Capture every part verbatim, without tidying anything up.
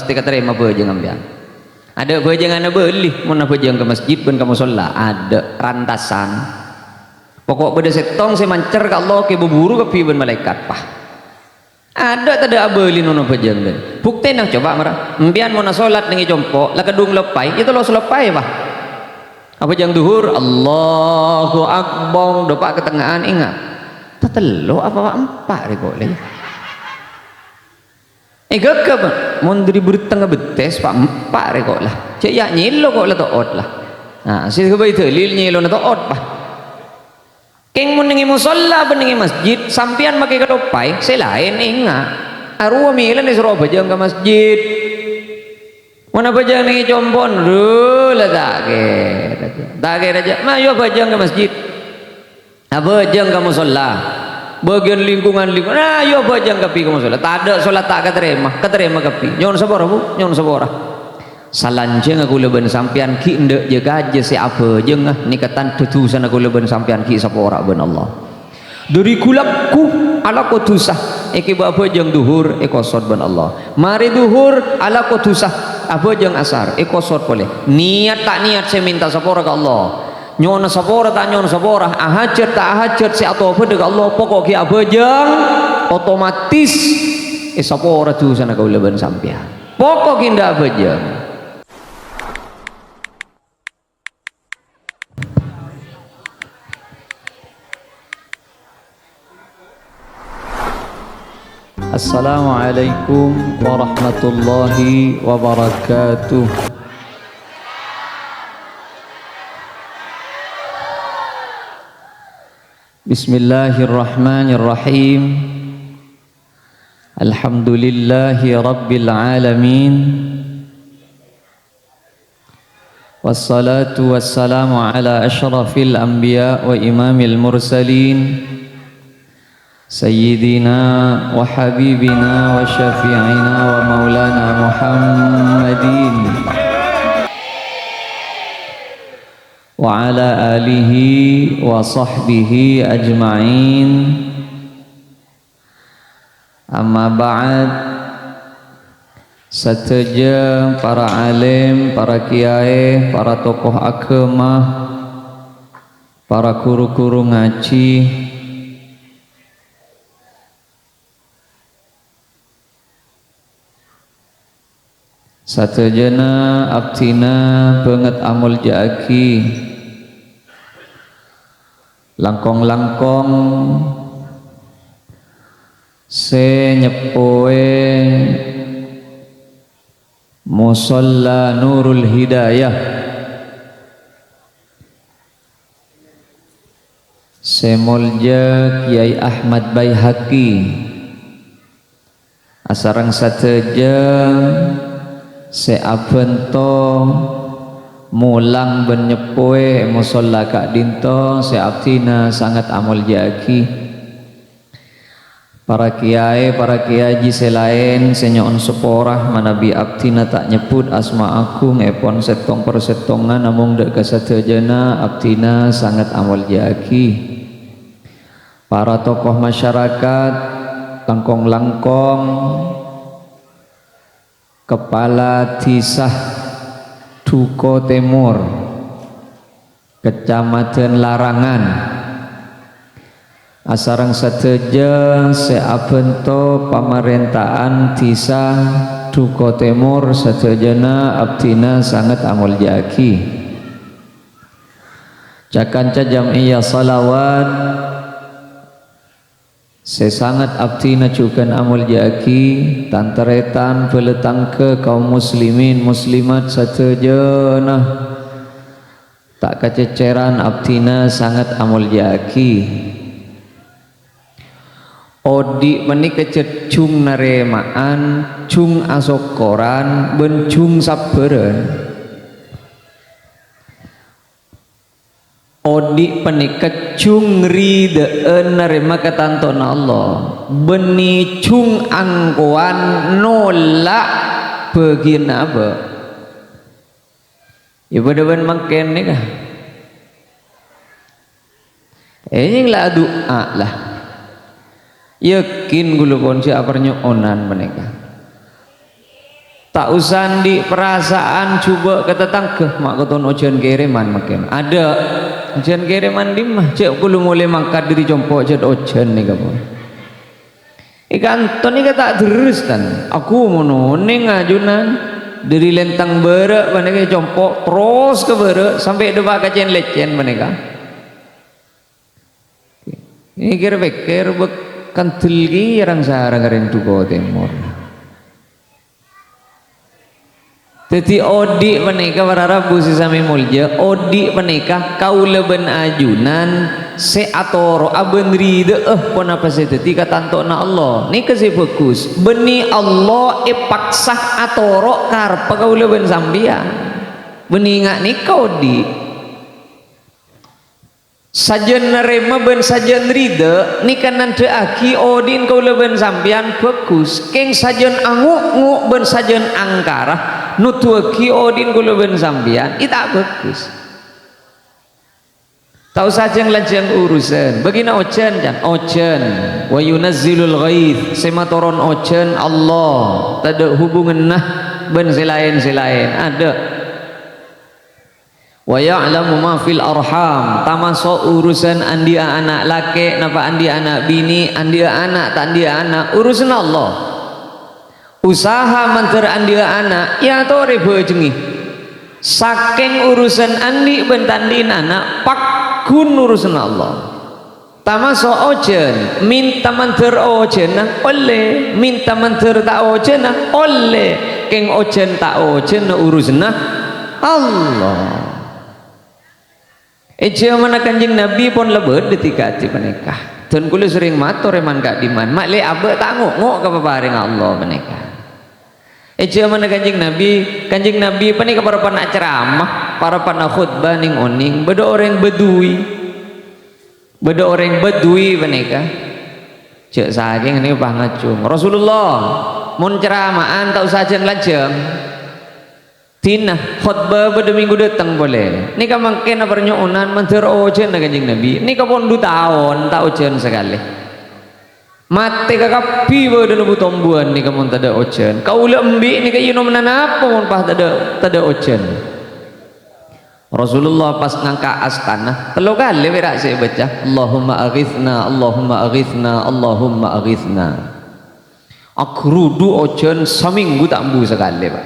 pastè èkatarèma abhâjâng sampèyan. Adâ' bhâjânganna bâli, mon abhâjâng ka masjid bân ka mosolla, adâ' rantasan. Pokok bâdâ sèttong sè mancer ka Allah, kè bhuru kabbhi bân malaèkat, pa. Adâ' tadâ' abâli nono bhâjâng, bân. Buktèna, coba' mara. Empèyan mon asolat neng è compo', la kadhung loppaè, ya terros loppaè, pa. Abhâjâng dhuhur, Allahu Akbar, dâpa' ka tengnga'an, enga'. Tatello' apa, pa', empa' rè kok, la, ya. È ghâghâ, pa'. Mon dâri bârtengnga bettès, pa', empa' rè kok, la. Jhâ' ya nyèlo kok, la to'ot, la. Nah, sè ghâbây dalil nyèlona to'ot, pa. Kèng mon neng è mosolla bân neng è masjid, sampèyan makè kaloppaè, sè laèn enga'. Arowa mèlana èsoro abhâjâng ka masjid. Mon abhâjâng neng è compo'na, dhu, la ta' kèra. Ta' kèra, jhâ'. Ma, ayo abhâjâng ka masjid. Abhâjâng ka mosolla. Bâgiyân lingkungan-lingkungan, ayo abhâjâng kabbhi ka mosolla. Tadâ' solat ta' katarèma, katarèma kabbhi. Nyo'on sapora, Bu, nyo'on sapora. Salanjhângnga kaulâ bân sampèyan ghi' endâ' jâ-kajâ sè abhâjângnga nèka tandhâ dhusana kaulâ bân sampèyan ghi' sapora bân Allah. Dâri ghu-lagghu alako dhusa, èkèbâ abhâjâng dhuhur èkosot bân Allah. Marè dhuhur alako dhusa, abhâjâng asar èkosot polè. Niyat ta' niyat sè mènta sapora ka Allah. Nyo'ona sapora ta' nyo'ona sapora, ahajhât ta' ahajhât sè atobhâdhâ ka Allah, pokok ghi' abhâjâng, otomatis èsapora dhusana kaulâ bân sampèyan. Pokok ghi' endâ' abhâjâng. Assalamualaikum warahmatullahi wabarakatuh. Bismillahirrahmanirrahim. Alhamdulillahi rabbil alamin. Wassalatu wassalamu ala asyrafil anbiya wa imamil mursalin, sayyidina wa habibina wa syafi'ina wa maulana Muhammadin, wa ala alihi wa sahbihi ajma'in. Amma ba'd, sadhâjâ para alim, para kiyaè, para tokoh aghâma, para ghuru-ghuru ngajhi, sadhâjâna abdhina bângèt amolja'aghi. Langkong-langkong sè nyeppowè Mosolla Nurul Hidayah, sè molja Kyai Ahmad Baihaqi, asareng sadhâjâ sè abhânto molang bân nyeppowè mosolla ka'dinto sè abdhina sanget amolja'aghi. Para kiyaè, para kiyaji sè laèn sè nyo'on sapora, manabi abdhina ta' nyebbhut asma agungngèpon sèttong-parsèttongnga, namong dhâ' ka sadhâjâna abdhina sanget amolja'aghi. Para tokoh masyarakat, langkong-langkong, Kepala Dhisa Duko Tèmor, Kecamatan Larangan, asareng sadhâjâ sè abhânto pamarènta'an Dhisa Duko Tèmor, sadhâjâna abdhina sanget amolja'aghi. Ca-kanca jam'iyah shalawat sè sanget abdhina jhughân amolja'aghi, tan-tarètan, bhâlâ tangghâ, kaum muslimin muslimat sadhâjâna, ta' kacèccèran abdhina sanget amolja'aghi. Odi' panèka jhung narèma'an, jhung asokkoran, bân jhung sabbhârân. Odi' panèka jhung ridhâ'ân narèma katantowanna Allah, bânnè jhung angkowan nolak bâgiyânna abâ'. Yâ, padâ bân mangkèn nèka. Ènjheng la adu'a, la. Yakin kaulâ pon sè aparnyo'onan panèka. Ta' osa andi' parasaan jhubâ' ka tatangghâ, ma' katon ojhân kèrèman mangkèn. Adâ', ojhân kèrèman dimma? Jhâ' kaulâ molè mangkat dâri compo' jhât ojhân nèka, pon. È kanto nèka ta' ḍerres, tan. Aku mon onèng ajunan. Dâri lèntang bârâ' panèka compo' terros ka bârâ' sampè' ḍâpa' ka cèn-lècèn panèka. Èkèr-pèkkèr bâk-, kandel kèya rang-sarang rèng ḍuko tèmor. Dhâddhi, oḍi' panèka, para rabu sè samè molja, oḍi' panèka kaulâ bân ajunan sè atoro'a bân ridhâ'â ponapa sè dhâddhi katantowanna Allah. Nèka sè bhâghus. Bânnè Allah èpaksa atoro' karebbhâ kaulâ bân sampèyan. Bânnè nga' nèka oḍi'. Sajân narèma bân sajân ridhâ nèka nanḍhâ'aghi oḍi'na kaulâ bân sampèyan bhâghus. Kèng sajân ango'-ngo' bân sajân angkara noḍuwâghi oḍi'na kaulâ bân sampèyan, è ta' bhâghus. Ta' osa jhâng-lanjhâng urusan. Bâgina ojhân, can? Ojhân. "Wa yunazzilul ghaits." Sè matoron ojhân Allah. Taḍâ' hubunganna bân sè laèn-sè laèn. Adâ'. "Wa ya'lamu ma fil arham," tamaso' urusan anḍi'â ana' lakè' napa anḍi'â ana' binè', anḍi'â ana' ta' anḍi'â ana', urusanna Allah. Usaha mandhâr anḍi'â ana', èyatorè bhâjhengngè. Sakèng urusan anḍi' bân ta' anḍi'na ana', pagghun urusanna Allah. Tamaso' ojhân, mènta mandhâr ojhâna ollè, mènta mandhâr ta' ojhâna ollè, kèng ojhân ta' ojhâna urusanna Allah. È jhâmanna Kanjeng Nabi pon la bâḍâ dhika-dhika panèka. Dân kaulâ serrèng mator è man-ka'ḍimman, ma' lè abâ' ta' ngo'-ngo' ka paparèngnga Allah panèka. È jhâmanna Kanjeng Nabi, Kanjeng Nabi panèka parappa'na ceramah, parappa'na khotbah neng-onèng, bâḍâ orèng Badui. Bâḍâ orèng Badui panèka. Jhâ' sakèng nèka pangacong. Rasulullah, mon cerama'an ta' osa jhâng-lanjhâng. Dina khotbah bâḍâ minggu ḍâteng polè. Nèka mangkèn aparnyo'onan mandhâr ojhâna Kanjeng Nabi. Nèka pon ḍu taon ta' ojhân sakalè. Matè kakabbhi bâḍâna bu-tombuwân nèka mon taḍâ' ojhân. Kaulâ embi' nèka ènom napa mon pas taḍâ', taḍâ' ojhân. Rasulullah pas ngangka' astana, tello kalè pèra' sè èbâca, "Allahumma aghitsna, Allahumma aghitsna, Allahumma aghitsna." Aghâruḍu' ojhân samènggu ta' embu sakalè, Pak.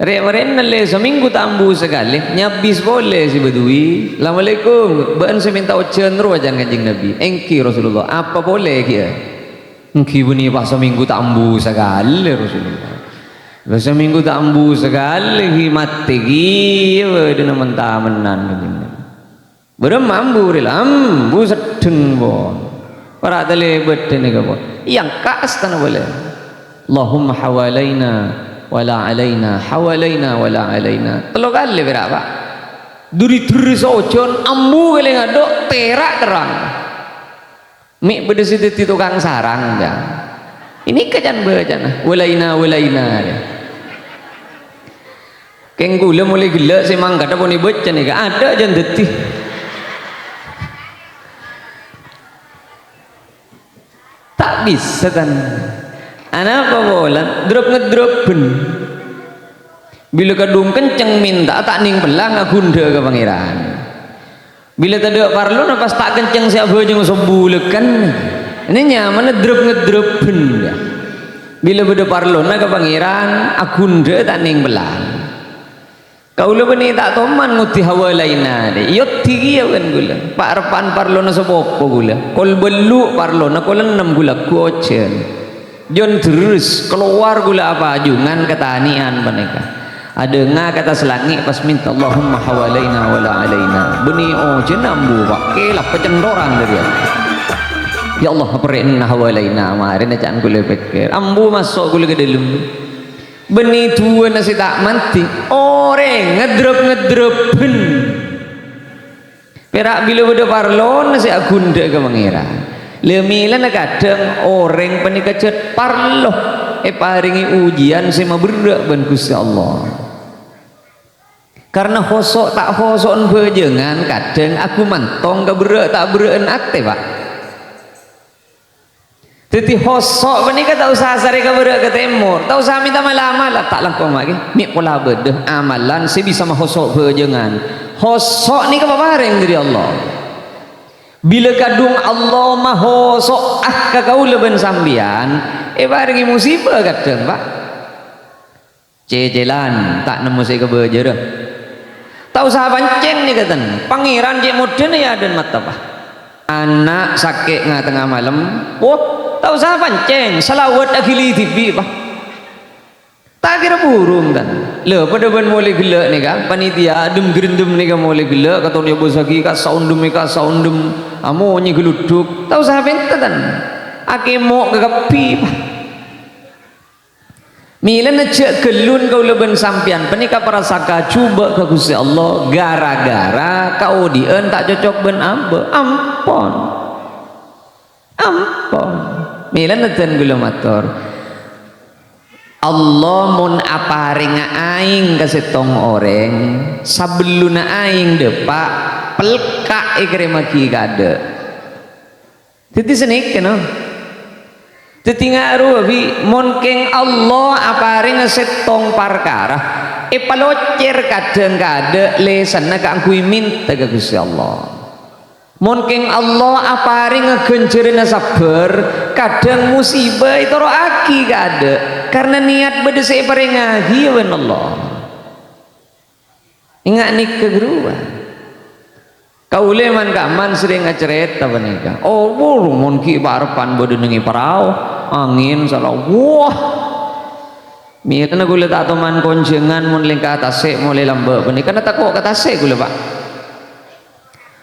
Rè'-marè'na lè samènggu ta' embu sakalè, nyabis polè sè Badui, "Assalamualaikum, bâ'na sè mènta ojhân rowa can Kanjeng Nabi?" "Èngghi, Rasulullah, apa polè kèya?" "Èngghi bânnè pas samènggu ta' embu sakalè, Rasulullah. Lah samènggu ta' embu sakalè, ghi matè kèya bâḍâna men-tamennan." Bârâmma embu rè la, embu seḍḍheng pon. Para' talè bâḍâ nèka pon. Èyangka' astana polè. "Allahumma hawalaina wa la alaina, hawalaina wa la alaina." Tello kalè pèra', Pak. Ḍuri-ḍuri saojhân, embu kalè ngaḍu', tèra' terrang. Mè' bâḍâ sè dhâddhi tokang sarang, ya. Ini kacan bâcana, "Walaina, walaina," ya. Kèng kaulâ molaè ghellâ' sè mangkaddhâ pon èbâca nèka, aḍâ' jân dhâddhi. Ta' bisa, tan. Anapa polana? Ḍrep-ngeḍḍrebbhân. Bilâ kaḍung kenceng mènta'a ta' nèng pella ngaghundhâ'â ka Pangèran. Bilâ taḍâ' parlona pas ta' kenceng sè abhâjâng sobbhulâghân. Ini nyamana ḍrep-ngeḍḍrebbhân, ya. Bilâ bâḍâ parlona ka Pangèran, aghundhâ'â ta' nèng pella. Kaulâ bânnè ta' toman ngoddi hawalaina, dhi. Yoddi kèya bân kaulâ. Pa'-reppa'an parlona sapopo kaulâ. Kol bâllu' parlona, kol ennem kaulâ ghujân. Jân ḍerres, kalowar kaulâ apajungan katanè'an panèka. Aḍâ'â ka attas langngè' pas mènta, "Allahumma hawalaina wa la alaina." Bânnè ojhân ambu, Pak. Kèlap pacèntoran ḍâri. "Ya Allah, aperrè'na hawalaina, marèna," ca'na kaulâ pèkkèr. Ambu maso' kaulâ ka ḍâlem. Bânnè ḍuwâna sè ta' mandhi, orèng ngeḍḍrep-ngeḍḍrebbhân. Pèra' bilâ bâḍâ parlona sè aghundhâ'â ka Pangèran. La mèlana kaḍhâng orèng panèka jhât parlo èparèngè ujiyân sè maberrâ' bân Ghustè Allah. Karna hoso' ta' hoso'na bhâjângan kaḍhâng aghumantong ka berrâ' ta' berrâ'na atè, Pak. Dhâddhi, hoso' panèka ta' osa sarè ka bârâ' ka tèmor, ta' osa mènta mala-mala, ta' langkong ma'è, mè' pola bâdâ amalan sè bisa mahoso' bhâjângan. Hoso' nèka paparèng dhâri Allah. Bilâ kadhung Allah mahoso'a ka kaulâ bân sampèyan, èparèngè musibâ kadhâng, Pak. Cècèlan, ta' nemmo sè èkabâjârâ. Ta' osa pancèng nèka, ten. Pangèran cè' modhâna è adâ'na mata, Pak. Ana' sakè' nga-, tengnga malem, wah, ta' osa pancèng, salawat aghili dhibi', Pak. Ta' kèra burung, ten. Lha, padâ bân molè ghellâ' nèka, panitia adhem-gherendhem nèka molè ghellâ', katon èbâsaghi kassa' ondhem, kassa' ondhem, amonyè gheludhuk, ta' osa pènta, ten. Akèmo' kakabbhi, Pak. Mèlana jhâ' ghâllun kaulâ bân sampèyan panèka parasaka jhubâ' ka Ghustè Allah ghârâ-ghârâ kaodi'ân ta' cocok bân abâ'. Ampon. Ampon. Mèlana dân kaulâ mator, Allah mon aparènga aèng ka sèttong orèng, sabellunna aèng dâpa', pelka' èkèrèmmaghi ka adâ'. Dhâddhi sanèka, no. Dhâddhi nga' rowa, Bi', mon kèng Allah aparènga sèttong parkara, èpalocèr kadhâng ka adâ' lèsanna kaangghuy mènta ka Ghustè Allah. Mon kèng Allah aparènga ghânjhârânna sabbhâr, kadhâng musibâ ètoro'aghi ka adâ', karna nèyat bâdâ sè èparèngaghi bân Allah. Enga' nèka ghâruwa. Kaulâ man-ka'man serrèng acarèta panèka. Oh, wur, mon ghi' pa'-reppa'na bâdâ neng è parao, angèn sala, wah! Mèlana kaulâ ta' toman konjhângan mon lèngka tasè' molè lambâ' panèka, karna tako' ka tasè' kaulâ, Pak.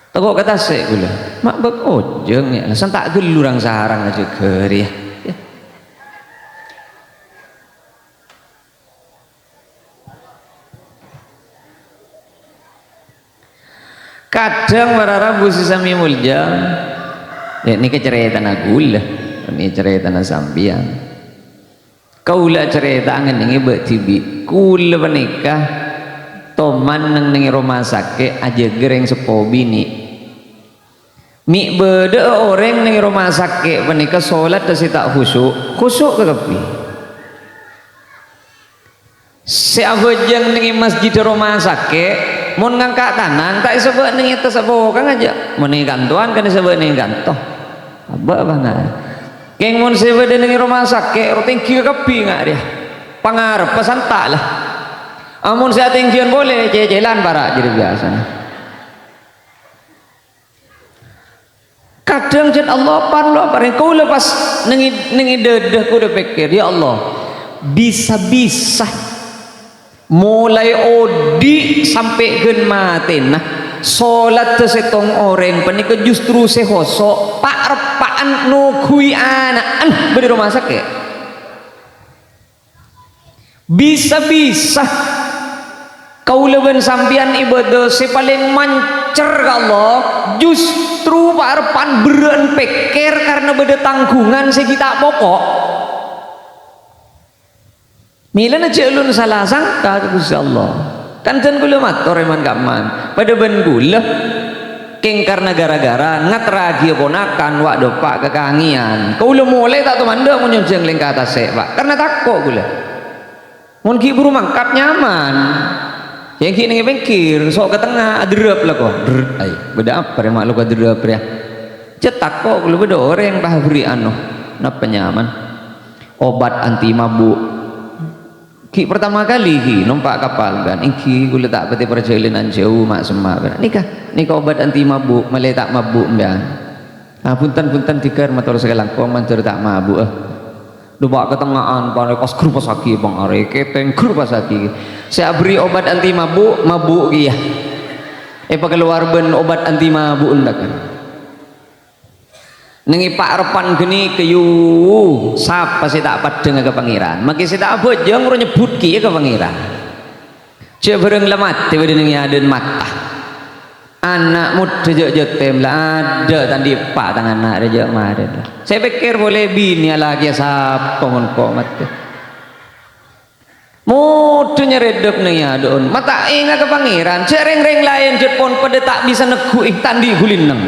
Tako' ka tasè' kaulâ. Ma' bâk ojhâng, ya, alasan ta' ghâllu rang-sarang ajâ ghâri, ya. Ya. Kadhâng para rabu sè samè molja, ya, nèka carètana kaulâ, nèka carètana sampèyan. Kaulâ acarèta ngennengngè bâ' dhibi'. Kaulâ panèka toman neng-neng è roma sakè' ajâgâ rèng seppo binè'. Mè' bâdâ'â orèng neng è roma sakè' panèka solatta sè ta' khusu', khusu' kakabbhi. Sè abhâjâng neng è masjiddhâ roma sakè', mon ngangka' tanang, ta' èsabâ' neng è attas bokang ajâ. Mon neng è kantowan, kan èsabâ' neng è kanto. Abâ' bângal. Kèng mon sè bâdâ neng è roma sakè', ro tèngghi kakabbhi nga' rèya. Pangarebbhâ santa' la. Amon sè atèngghiyân polè, cècèlan para' jârèya biyasana. Kadhâng jhât Allah parlo aparèng. Kaulâ pas neng è, neng è dâdâ kaulâ pèkkèr, "Ya Allah, bisa-bisa molaè odi' sampè' ghân matèna, solatta sèttong orèng panèka justru sè khuso', pa'-reppa'an noghuwi ana'na bâdâ è roma sakè'." Bisa-bisa kaulâ bân sampèyan ibadah sè palèng mancer ka Allah, justru pa'-reppa'an berrâ'ân pèkkèr karna bâdâ tangghungan sè ghi' ta' poko'. Mèlana jhâ' lon sala sangka ka Ghustè Allah. Kan dân kaulâ mator è man-ka'man, padâ bân kaulâ. Kèng karna ghârâ-ghârâ ngaterraghiyâ ponakan wa' dâpa' kakangèyan. Kaulâ molè ta' tomandhâ mon nyonjhâng lèngka tasè', Pak, karna tako' kaulâ. Mon ghi' buru mangkat nyaman. Yâ ghi' neng è pèngghir, so' ka tengnga, aderrep lako. Drrr, ai, bâdâ apa rè ma' lako aderrep rèya? Jhât tako' kaulâ bâdâ orèng pas aberri' ano, napa nyaman? Obat anti mabuk. Ghi' pertama kali ghi' nompa' kapal, kan? Èngghi, kaulâ ta' patè parjhâlânan jhâu, ma'-semma', kan? Nèka, nèka obat anti mabuk, malè ta' mabuk, sampèyan. Ah, bhunten, bhunten, dhika mator sakalangkong, mandhâr ta' mabuk, ah. Dâpa' ka tengnga'an, panèka pas grupassaghi, pangarè, kètèng grupassaghi. Sè aberri' obat anti mabuk, mabuk kèya. Èpakalowar bân obat anti mabuk, ènta', kan? Neng è pa'-reppa'an ghânèka, yu, sapa sè ta' paddhângnga ka Pangèran? Makè sè ta' abhâjâng ro nyebbhut kèya ka Pangèran. Jhâ' bhârâng la matè bâdâ neng è adâ'na mata. Ana' moddhâ jhâ' jhâtèm la adâ' ta' andi' eppa' tang ana' rèya jhâ' marèn. Sè pèkkèr polè binè alakèya sapa mon ko' matè. Moddhâ nyarèdhâp neng è adâ'na. Mata enga' ka Pangèran, jhâ' rèng-rèng laèn jhât pon padâ ta' bisa neggu'i, ta' andi' ghuli neng.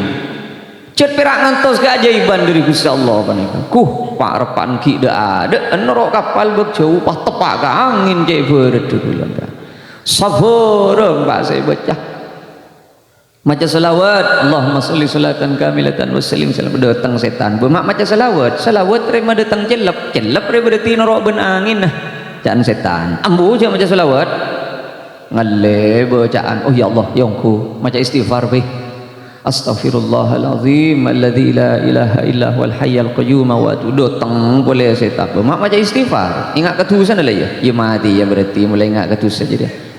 Jhât pèra' ngantos kaajaiban dâri Ghustè Allah panèka. Kuh, Pa'-reppa'an ghi' dha'-adhâ'ân noro' kapal bâk jhâu, pas teppa' ka angèn cè' bârâddhâ bulân, Ka'. Sabhârâng, Pa', sè èbâca. Maca shalawat, "Allahumma shalli shalatan kamilatan wa sallim salam." Dâteng sètan. Bâ ma' maca shalawat, shalawat rè ma' dâteng cellep, cellep rè berarti noro' bân angènna. Ca'na sètan. Ambu jhâ' maca shalawat. Ngallè bâca'an, "Oh, ya Allah, ya ongghu." Maca istighfar, bhâi. "Astaghfirullahaladzim alladzi la ilaha illa huwal hayyul qayyum wa atubu." Dâteng polè sètan. Bâ ma' maca istighfar. Enga' ka dhusana la, ya? Ya matè, ya, berarti molaè enga' ka dhusa jârèya.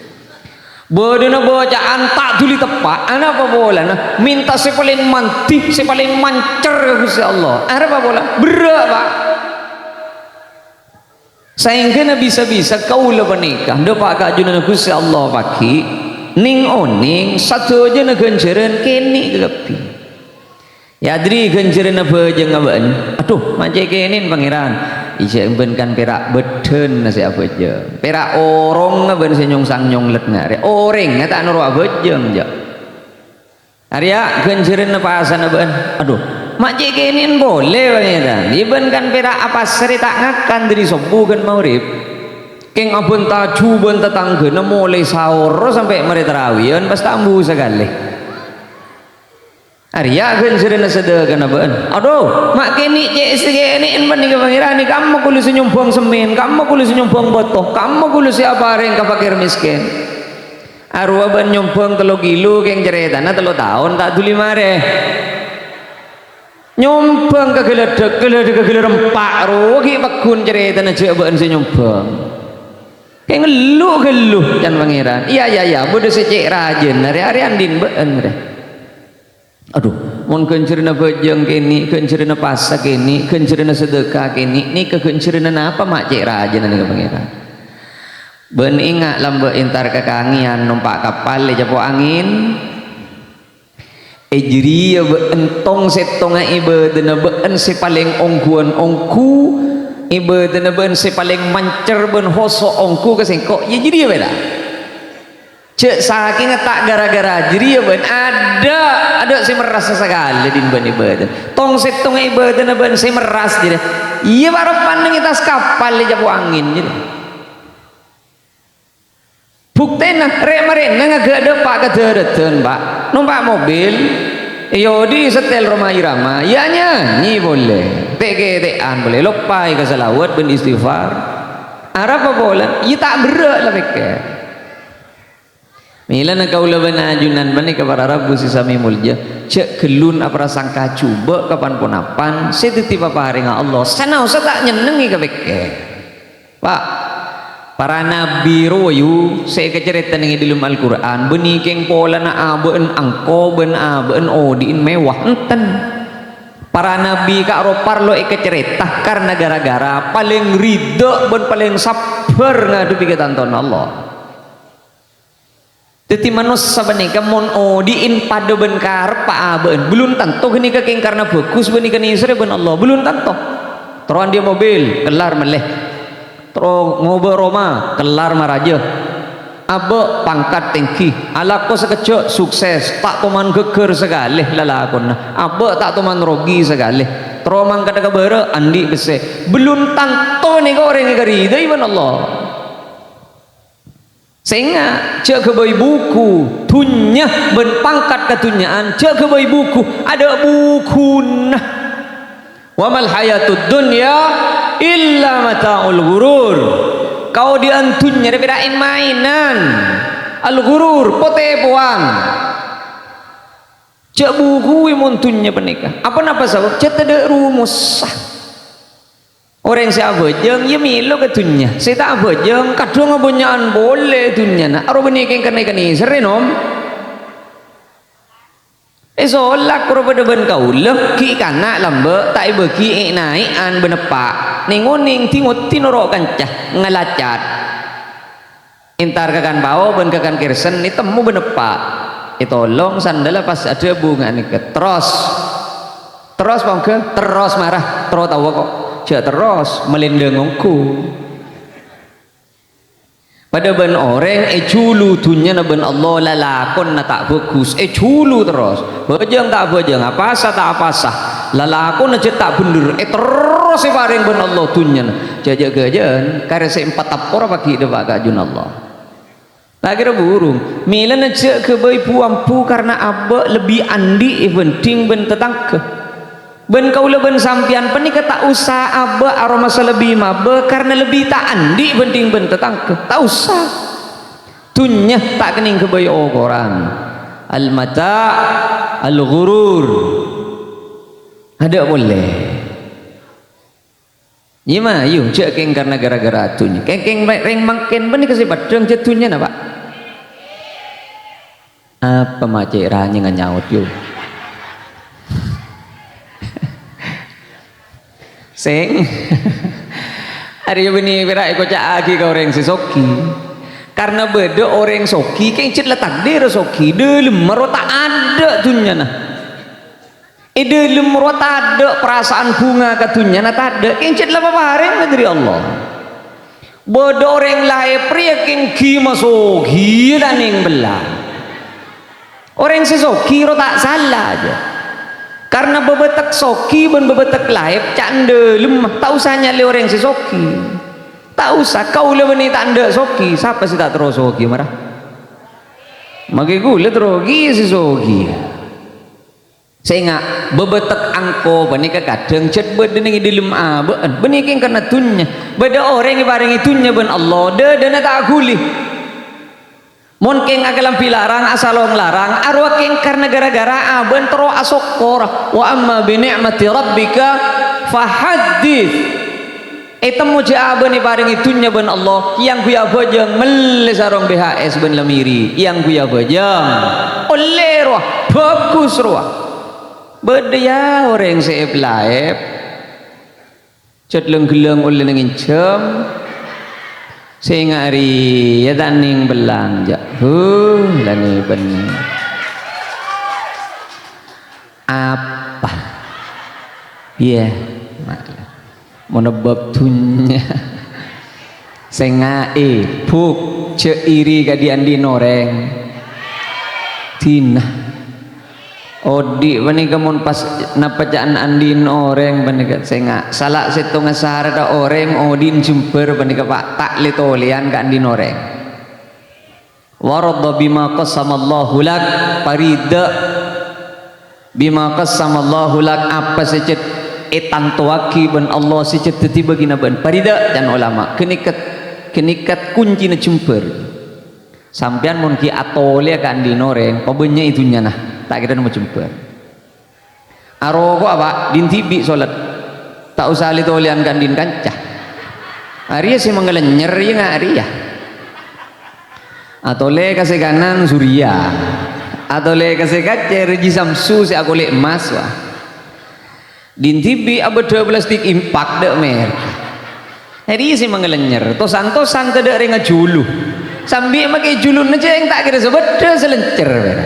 Bâdâna bâca'an ta' dhuli teppa', anapa polana? Mènta sè palèng mandhi, sè palèng mancer ka Ghustè Allah. Arapa pola? Berrâ', Pa'. Saèngghâna bisa-bisa kaulâ panèka dâpa' ka ajunanna Ghustè Allah paghi', nèng-onèng sadhâjâna ghânjhârân kènè' kabbhi. Yâ, dhâri ghânjhârânna bhâjângnga bâ'na. Adhu, ma' cè' kènè'en, Pangèran. Iyâ, bân kan pèra' bâddhâna sè abhâjâng. Pèra' orongnga bân sè nyongsang nyonglet ngarè. Orèngnga ta' noro' abhâjâng, jâ'. Arèya ghânjhârânna pasana bâ'na. Adhu, ma' cè' kènè'en polè, Pangèran. Iyâ, bân kan pèra' apasarè ta' ngakan dhâri sobbhu ghân maghrib. Kèng abânta jhubân tatangghâna molaè saor sampè' marè tarawèyan, pas ta' ambu sakalè. Arèya ghânjhârânna sadhâkana bâ'na. Adhu, ma' kènè' cè' sakènè'en panèka, Pangèran, kamma kaulâ sè nyombhâng semmèn, kamma kaulâ sè nyombhâng bâto, kamma kaulâ sè aparèng ka fakir mèskèn. Arowa bâ'na nyombhâng tello kilo, kèng carètana tello taon ta' dhuli marè. Nyombhâng ka ghâlâdhâk, ghâlâdhâghâ ghellâ' rempa', rowa ghi' pagghun carètana jâ' bâ'na sè nyombhâng. Kèng ghellu-ghellu can Pangèran. Iyâ, iyâ, iyâ, bâdâ sè cè' rajâna, rè, arè andi'na bâ'na, rè. Adhu, mon ghânjhârânna bhâjâng kènè', ghânjhârânna pasa kènè', ghânjhârânna sadhâka kènè', nèka ghânjhârânna napa ma' cè' rajâna nèka, Pangèran? Bâ'na enga' lambâ' entar ka Kanggèyan nompa' kapal è capo' angèn? È jârèya bâ'na tong-sèttongnga ibâdâna bâ'na sè palèng ongghuwân ongghu, ibâdâna bâ'na sè palèng mancer bân hoso' ongghu ka sèngko', iyâ jârèya bhâi la. Jâ' sakènga ta' ghârâ-ghârâ jârèya bâ'na adâ', adâ' sè merrassa sakalè dhin bân ibâdâna. Tong-sèttongnga ibâdâna bâ'na sè merras jârèya. Iyâ, Pa', rèng panèng è attas kapal è capo' angèn jârèya. Buktèna, rè'-marè'na ngaghâ' dâpa' ka dârâdhân, Pa'. Nompa' mobil, èodi'i setel Rhoma Irama, iyâ anyanyè polè. Tè'-kètè'an polè, loppaè ka shalawat bân istighfar. Arapa polana? Iyâ ta' berrâ' la pèkkèr. Mèlana kaulâ bân ajunan panèka para rabu sè samè molja, jâ' ghellun aprasangka jhubâ' kapan-ponapan sè dhâddhi paparèngnga Allah, sanaossa ta' nyennengngè ka pèkkèr. Pa', para nabbhi rowa yu sè èkacarèta neng è dhâlem Al-Qur'an, bânnè kèng polana abâ'na engko' bân abâ'na odi'na mewah, enten. Para nabbhi ka'ro parlo èkacarèta karna ghârâ-ghârâ palèng ridha bân palèng sabbhâr ngadhebbhi katantona Allah. Dhâddhi, manossa panèka mon odi'na padâ bân karebbhâ abâ'na, bellun tanto ghânèka kèng karna bhâghus bân èkanèserrè bân Allah, bellun tanto. Terro andi'â mobil, kellar mellè. Terro ngobâ roma, kellar marajâ. Abâ' pangkat tèngghi, alako sakejjhâ' sukses, ta' toman ghâggâr sakalè lalakonna. Abâ' ta' toman rogi sakalè. Terro mangkadhâ ka bârâ', andi' pèssè. Bellun tanto nèka orèng èkaridhâi bân Allah. Sènga', jâ' ghâbây bhuku, dhunnya bân pangkat kadhunnya'an, jâ' ghâbây bhuku, adâ' bhukuna. "Wa mal hayatud dunya illa mata'ul ghurur." Kaodi'ân dhunnya rèya pèra' èn-maènan. Al-ghurur, po-tèpowan. Jâ' bhukuwi mon dhunnya panèka. Apa napa sabâb? Jâ' tadâ' rumossa. Orèng sè abhâjâng, iyâ mèlo ka dhunnya. Sè ta' abhâjâng, kadhâng abânnya'an polè dhunnyana. Arowa bânnè kèng kennèng-kennèng, serrè, nom? Èsolak karo padâ bân kaulâ, ghi' kana' lambâ', ta' èbâghi è'-naè'an bân eppa'. Nèng-onèng, dhi-ngodhi noro' kanca, ngalacat. Èntar ka kan pao bân ka kan kersen, ètemmo bân eppa'. Ètolong sandhâlla pas adhâbu nganèka. Terros. Terros pongghâ, terros mara, terro taowa ko'. Jâ' terros, malèndhâng ongghu. Padâ bân orèng èjhulu dhunnyana bân Allah, lalakonna ta' bhâghus, èjhulu terros. Bhâjâng ta' bhâjâng, apasa ta' apasa, lalakonna jâ' ta' bhendher, èterros. sè èparèng bân Allah dhunnyana. Jhâ'-jhâ' ghâjâ'ân, karè sè empat apor apa ghi' dâpa' ka ajunanna Allah. Ta' kèra burung. Mèlana jhâ' ghâbây bu-ambu karna abâ' lebbi andi' èbhândhing bân tatangghâ. Bân kaulâ bân sampèyan panèka ta' osa abâ' aromasa lebbi mabâ karna lebbi ta' andi' bhândhing bân tatangghâ. Ta' osa. Dhunnya ta' kennèng ghâbây okoran. Al-mata', al-ghurur. Adâ' polè. Iyâ, ma, yu, jhâ' kèng karna ghârâ-ghârâ dhunnya. Kèng-kèng rè-, rèng mangkèn panèka sè paddhâng jhâ' dhunnyana, Pak. Apa ma' cè' ranyèngnga nyaot, yu? Sèng. Arèya bânnè pèra' èkoca'aghi ka orèng sè soghi. Karna bâdâ orèng soghi, kèng jhât la takdir soghi, dâlemma ro ta' adâ' dhunnyana. È dâlem rowa tadâ' parasaan bhunga ka dhunnyana tadâ', kèng jhât la paparèngnga dâri Allah. Bâdâ orèng laèp rèya kèng ghi' masoghi ta' nèng bellâ. Orèng sè soghi ro ta' sala jâ. Karna bâbâtek soghi bân bâbâtek laèp ca'na dâlemma, ta' osa nyalè orèng sè soghi. Ta' osa, kaulâ bânnè ta' endâ' soghi, sapa sè ta' terro soghi mara? Maghi kaulâ terro ghi' sè soghi. Sènga', bâbâtek angko panèka kadhâng jhât bâdâ nèng è dâlem abâ'na. Bânnè kèng karna dhunnya. Bâdâ orèng èparèngè dhunnya bân Allah, dâdâna ta' ghuli. Mon kèng akalambhi larang, asalong larang, arowa kèng karna ghârâ-ghârâ abâ'na terro asokkor. Wa amma bi ni'mati rabbika fahaddits. Ètemmo jâ' abâ'na èparèngè dhunnya bân Allah, èangghuy abhâjâng mellè sarong B H S bân lamèrè, èangghuy abhâjâng. Ollè rowa, bhâghus rowa. Bâdâ, yâ, orèng sè èp-laèp. Jhât lèng-ghellâng ollè nangènjhâm. Sènga' rèya ta' nèng bellâng, jâ'. Huh, la nè-bânnè. Apa? Iyâ, ma'lè. Mon bab dhunnya. Sènga'è, Bu', jhâ' iri ka dhi'-andhi'na orèng. Dina. Odi' panèka mon pas napa ca'na andhi'na orèng panèka sènga'. Sala sèttongnga saradhâ orèng odi'na jembhâr panèka, Pa', ta' lè-tolèyan ka andhi'na orèng. Warda bima qasamallahu lak, parida bima qasamallahu lak, apa sè jhât ètantowaghi bân Allah sè jhât dhâddhi bâgiyânna bâ'na. Parida, can olama, ghânèka, ghânèka kuncina jembhâr. Sampèyan mon ghi' atolèya ka andhi'na orèng, pabânnya'è dhunnyana, ta' kèra nemmo jembhâr. Aroko'a, Pa', dhin dhibi' solat. Ta' osa lè-tolèyan ka andhi'na kanca. Arèya sè mangalènyer, iyâ, nga' arèya. Atolè ka sè kanan, Surya. Atolè ka sè kacèr, Haji Samsu sè akolè' emmas, wah. Dhin dhibi' abâdâ plastik impak dâ' mèr. Arèya sè mangalènyer, tosan-tosan tadâ' rèng ajhulu. Sambi makè jhuluna jhâ' ta' kèra sabâdâ salèncer, mèr.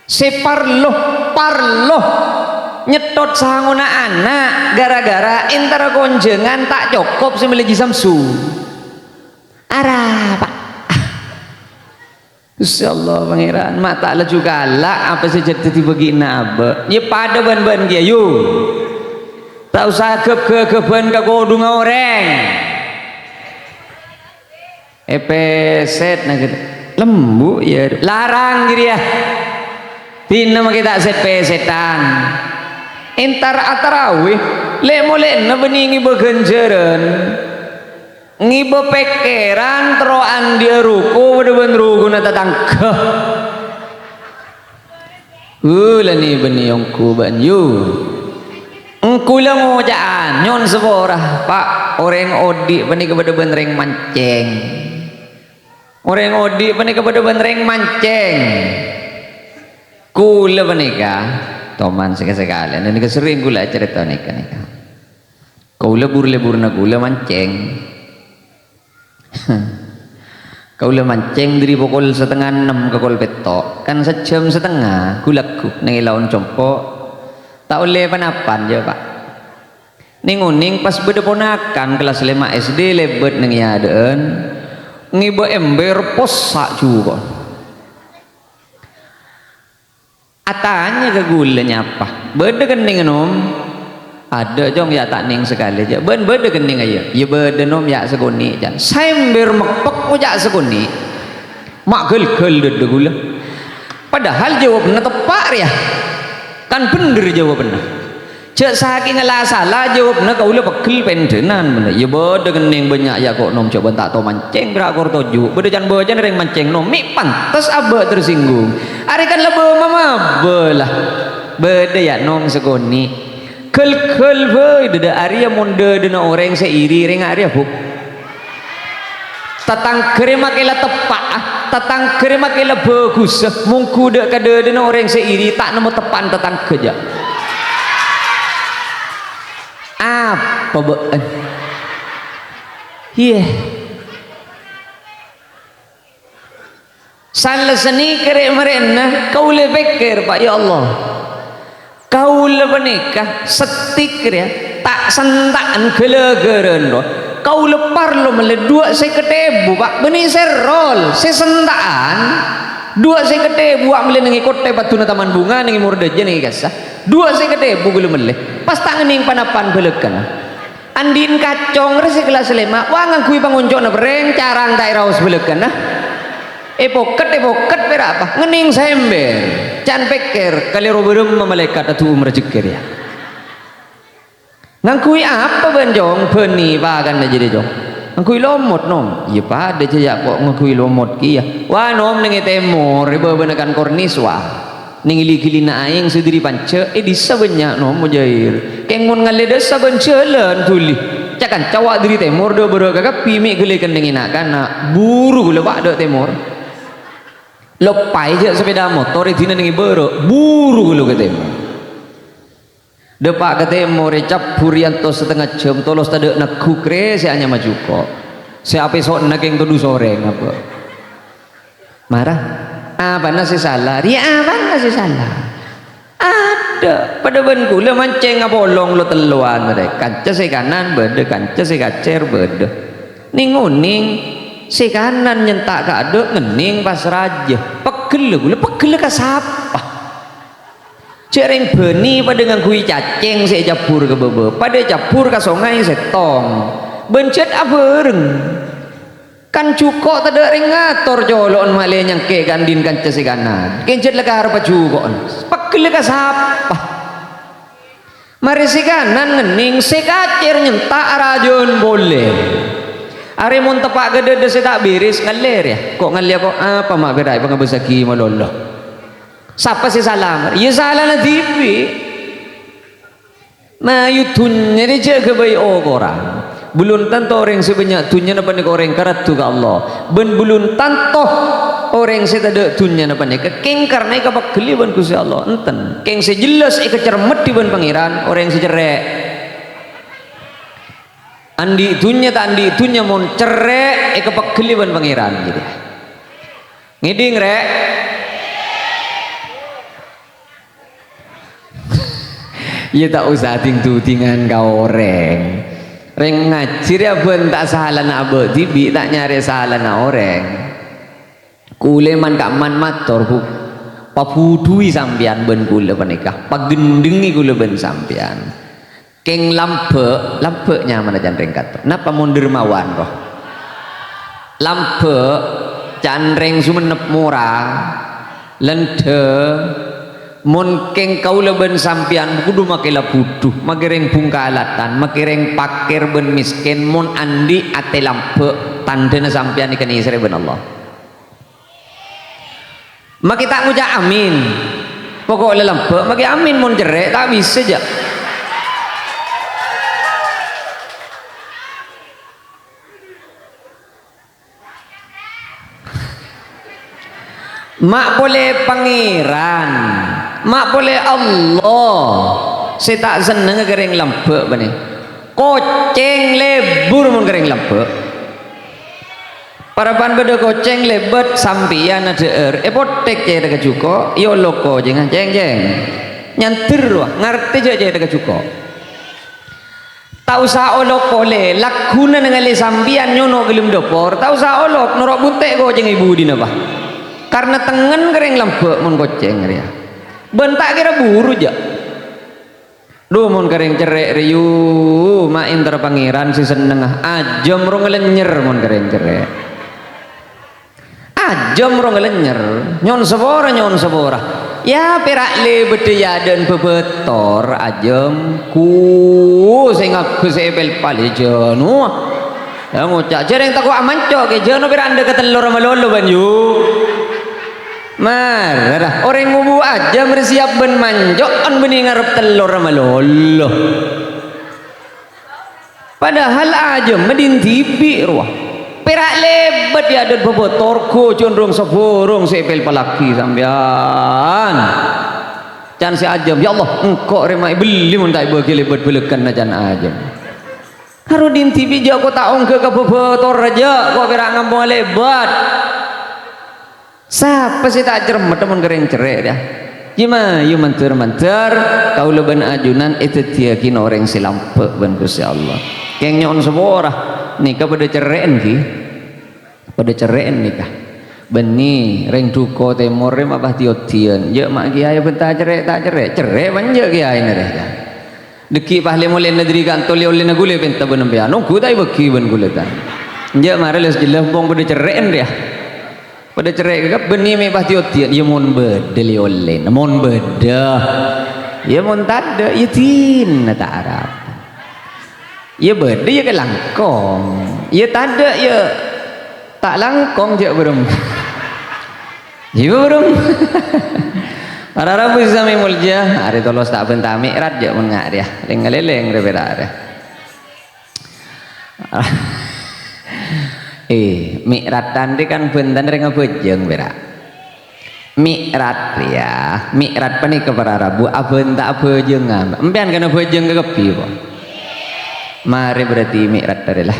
Sè parlo, parlo nyetthot sangona ana' ghârâ-ghârâ èntara konjhângan ta' cokop sè mellè Haji Samsu. Arapa? Gusti Allah Pangèran, ma' ta' laju kala' apa sè jhât dhâddhi bâgiyânna abâ'. Yâ padâ bân-bân kèya, yu. Ta' osa ghâb-ghâghâbhân ka kodhungnga orèng. Èpèsèt na ghâ-, lembu' yâ, larang jârèya. Dina makè ta' sèt-pèsètan. Èntar atarawè, lè'-molè'na bânnè ngibâ ghânjhârân. Ngibâ pèkkèran terro andi'â ruko padâ bân rukona tatangghâ. Uh, la nè-bânnè ongghu bâ'na, yu. Engko' la ngoca'a, nyo'on sapora, Pa', orèng odi' panèka padâ bân rèng mancèng. Orèng odi' panèka padâ bân rèng mancèng. Kaulâ panèka, toman sè-, sakalèyan, nèka serrèng kaulâ acarèta nèka, nèka. Kaulâ bur-lebbhurrâ kaulâ mancèng. Kaulâ mancèng dâri pokol satengnga ennem ka kol pètto', kan sajhâm satengnga ghu-lagghu neng è laon compo'. Ta' ollè pa-napan, jâ, Pa'. Neng-onèng pas bâdâ ponakan kellas lèma' S D lèbât neng è adâ'ân, ngibâ ember possa' jhuko'. Atanya ka kaulâ nyapa, "Bâdâ kennengnga, Nom?" "Adâ', Cong, ya' ta' nèng sakalè, jâ'." "Bâ'na bâdâ kennèng, ya?" "Ya bâdâ, Nom, ya' sakonè', can." Sambil meppek ngoca' sakonè'. Ma' ghâl-ghâl dâdâ ghulâ. Padahal jâwâbbhâ teppa' rèya. Kan bhendher jâwâbbhâ. Jâ' sakènga la sala jâwâbbhâ kaulâ pegghel pendhânan, bhendher. "Ya bâdâ kennèng bânnya', ya', ko' Nom, jâ' bâ'na ta' tao mancèng, pèra' kor toju'. Bâdâ can-bâcana rèng mancèng, Nom. Mè' pantes abâ' tersinggung. Arè kan la bâ-mabâ la. Bâdâ, ya', Nom, sakonè'." Ghâl-ghâl bhâi dâdâ arèya mon dâdâna orèng sè iri rèng arèya, Bu. Tatangghâ rè makè la teppa'a, tatangghâ rè makè la bhâghussa, mongghu dâ' ka dâdâna orèng sè iri, ta' nemmo teppa'an tatangghâ, jâ'. Apa bâ'na? Iyâ. Sala sanèka rè-marèna kaulâ pèkkèr, Pa', ya Allah. Kaulâ panèka sèttik rèya, ta' senta'an ghâlâghârân rowa. Kaulâ parlo mellè duwâ' sèket èbu, Pa', bânnè sè rol, sè senta'an. Duwâ' sèket èbu, wa', mellè neng è kottè padduna Taman Bunga, neng è Mordâjâ, neng è kassa. Duwâ' sèket èbu kaulâ mellè. Pas ta' ngennèng pa-napa'an bhâlâkana. Andi'na kacong rè sè kellas lèma', wa, ngangghuy pangonco'na perrèng, carang ta' èraos bhâlâkana. Èpokèt, èpokèt pèra' apa? Ngennèng sèmbèr. Can pèkkèr, kalèro bârâmma malaèkat adu'um rajhekkè rèya. Ngangghuy apa bâ'na, Cong? Bânnè pakanna jârèya, Cong. Ngangghuy lomot, Nom. Iyâ, padâ jâ, ya', ko' ngangghuy lomot kèya. Wa, Nom, neng è tèmor, è bâbâna kan kornis, wa. Neng gili-gilina aèng sè dâri Panjhâ', è dissa bânnya', Nom, Mujair. Kèng mon ngallè dâssa bân jhâlân dhuli. Ca-kanca wa' dâri tèmor dâ' bârâ' kakabbhi mè' ghellâ' kennengnga na'-kana'. Buru ghulâ, Pa', dâ' tèmor. Loppaè jâ' sapèda motor èdina neng è bârâ'. Buru ghulâ ka tèmor. Dâpa' ka tèmor, ècabbhur èantos satengnga jhâm, tolos tadâ' neggu' rè sè anyama jhuko'. Sè apèso'na kèng todus orèng, apa? Mara. Apana sè sala? Rèya apana sè sala? Adâ', padâ bân ghulâ mancèng apolong lo-tellowan rè. Kanca sè kanan bâdâ, kanca sè kacèr bâdâ. Nèng-onèng, sè kanan nyenta' ka adâ', ngennèng pas rajâ. Pegghellâ ghulâ, pegghellâ ka sapa? Jâ' rèng bânnè padâ ngangghuy cacèng sè ècabbhur ka bâbâ, padâ ècabbhur ka songay sèttong, bân jhât abhâreng. Kan jhuko' tadâ' rèng ngator colo'na malè nyangkè' ka andi'na kanca sè kanan. Kèng jhât la karebbhâ jhuko'na. Pegghellâ ka sapa? Marè sè kanan ngennèng, sè kacèr nyenta' arajâ'ân polè. Arè mon teppa' ka dâdâ sè ta' bèrès, ngallè rèya. Ko' ngallèya ko' apa ma' pèra' èpangabâssaghi malolo? Sapa sè sala? Iyâ salana dhibi'. Mayu dhunnya rè jâ' ghâbây okoran. Bellun tanto orèng sè bânnya' dhunnyana panèka orèng karaddhu ka Allah. Bân bellun tanto orèng sè tadâ' dhunnyana panèka kèng karna èkapegghellè bân Ghustè Allah. Enten. Kèng sè jellas èkacerremeddhi bân Pangèran, orèng sè cerrè'. Andi' dhunnya ta' andi' dhunnya mon cerrè' èkapegghellè bân Pangèran, gitu. Ngèdhing, rè'? Iyâ, ta' osa ding-dudingan ka orèng. Rèng ngajhi rèya bân ta' salana abâ' dhibi', ta' nyarè salana orèng. Kulâ man-ka'man mator, Bu. Pabudhuwi sampèyan bân kulâ panèka, pagendhengngi kulâ bân sampèyan. Kèng lambâ', lambâ' nyamana can rèng kanto. Napa mon dermawan, roh? Lambâ', can rèng Songennep mora, lendhâ, mon kèng kaulâ bân sampèyan kodhu makè la budhu, makè rèng bhungkalatan, makè rèng pakèr bân mèskèn, mon andi' atè lambâ', tandhâna sampèyan èkanèserrè bân Allah. Makè ta' ngoca' amin. Pokok la lambâ', makè amin mon cerrè', ta' bisa, jâ'. Ma' polè Pangèran, ma' polè Allah sè ta' sennengnga ka rèng lambâ' bânnè. Kocèng lebur mon ka rèng lambâ'. Parappa'na bâdâ kocèng lèbât sampèyan adhâ'âr, èpothèk cèthagghâ jhuko', èolok kocèngnga, "Cèng, cèng." Nyandher, wa, ngartè jâ' cèthagghâ jhuko'. Ta' osa olok polè, lagghuna nangale'è sampèyan nyono' ghâlem dâpor, ta' osa olok, noro' bunte' kocèngnga è budina, pa. Karna tengngen ka rèng lambâ' mon kocèng rèya. Bân ta' kèra buru, jâ'. Dhu, mon ka rèng cerrè' rèya, ma' èntar Pangèran sè sennengnga. Ajâm ro ngalenyer mon ka rèng cerrè'. Ajâm ro ngalenyer. Nyo'on sapora, nyo'on sapora. Yâ, pèra' lèbâddhâ è adâ'na bhâbhâtor, ajâm. Ku, sè ngaghâ sè èpèlpal, yâ, jhâ' nowa. Yâ, ngoca', jhâ' rèng tako' amanco', kè, jhâ' nowa pèra' endâ' ka tellorra malolo, bân, yu. Mara, ra. Orèng ngobu' ajâm rè siap bân manco', bânnè ngarep tellorra malolo. Padahal ajâmma dhin dhibi' rowa. Pèra' lèbât è adâ'na bhâbhâtor, ghujhân rong sabhârâng sè èpèlpallaghi sampèyan. Can sè ajâm, "Ya Allah, engko' rè ma' èbelli mon ta' èbâghi lèbât bâlâkana can ajâm." Karo dhin dhibi' jhâ' ko' ta' ongghâ ka bhâbhâtor jhâ', ko' pèra' ngamponga lèbât. Sapa sè ta' cermet mon ka rèng cerrè', yâ? Jhâ' mayu mandhâr-mandhâr, kaulâ bân ajunan èdhâddhiyâghi orèng sè lambâ' bân Ghustè Allah. Kèng nyo'on sapora, nèka padâ cerrè'en, ghi? Padâ cerrè'en nèka. Bânnè, rèng duko tèmor rè ma' pas di-odiân. Jhâ' ma' kèyaè bân ta' cerrè', ta' cerrè'. Cerrè' bân jhâ' kèyaèna rè, yâ. Dhâggi' pas lè-molèna dâri kanto lè-ollèna ghulâ pènta bân empèyan. Ongghu ta' èbâghi bân ghulâ ta'. Enjâ' mara lès jelas bong padâ cerrè'en rèya. Padâ cerrè' kèkèp bânnè mè' pas di-odiân. Iyâ mon bâdâ lè-ollèna, mon bâdâ. Iyâ mon tadâ', iyâ dinah ta' arapa. Iyâ bâdâ iyâ kalangkong. Iyâ tadâ' iyâ ta' langkong jhâ' bârâmma. Jiyâ bârâmma. Para rabu sè samè molja, arè tolos ta' bânta mi'raj jhâ' mon nga' rèya. Lèng-ngalèlèng rè pèra' rè. Eh, mi'ratan rè kan bhântan rèng abhâjâng pèra'. Mi'raj rèya, mi'raj panèka para rabu abhânta abhâjângan. Empèyan kan abhâjâng kakabbhi, po? Marè berarti mi'raj arè la.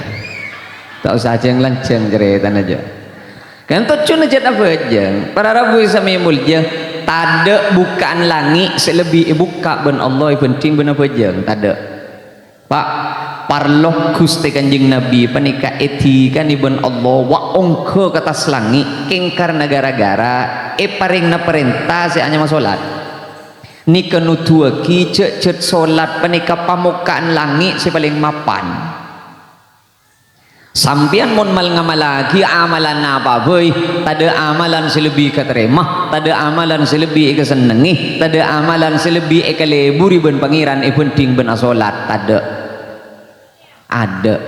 Ta' osa jâng-lanjâng carètana jhâ'. Kan tojjhuna jhât abhâjâng. Para rabu sè samè molja, tadâ' bukka'an langngè' sè lebbi èbukka' bân Allah èbhândhing bân abhâjâng. Tadâ'. Pa', parlo Ghustè Kanjeng Nabbhi panèka èdhikanè bân Allah wa-, ongghâ ka attas langngè', kèng karna ghârâ-ghârâ èparèngana parènta sè anyama solat. Nèka nodhuwâghi jhâ', jhât solat panèka pamokka'an langngè' sè palèng mapan. Sampèyan mon mal-ngamallaghi amalan apa'a bhâi, tadâ' amalan sè lebbi èkatarèma, tadâ' amalan sè lebbi èkasennengngè, tadâ' amalan sè lebbi èkaleburi bân Pangèran èbhândhing bân asolat, tadâ'. Adâ'.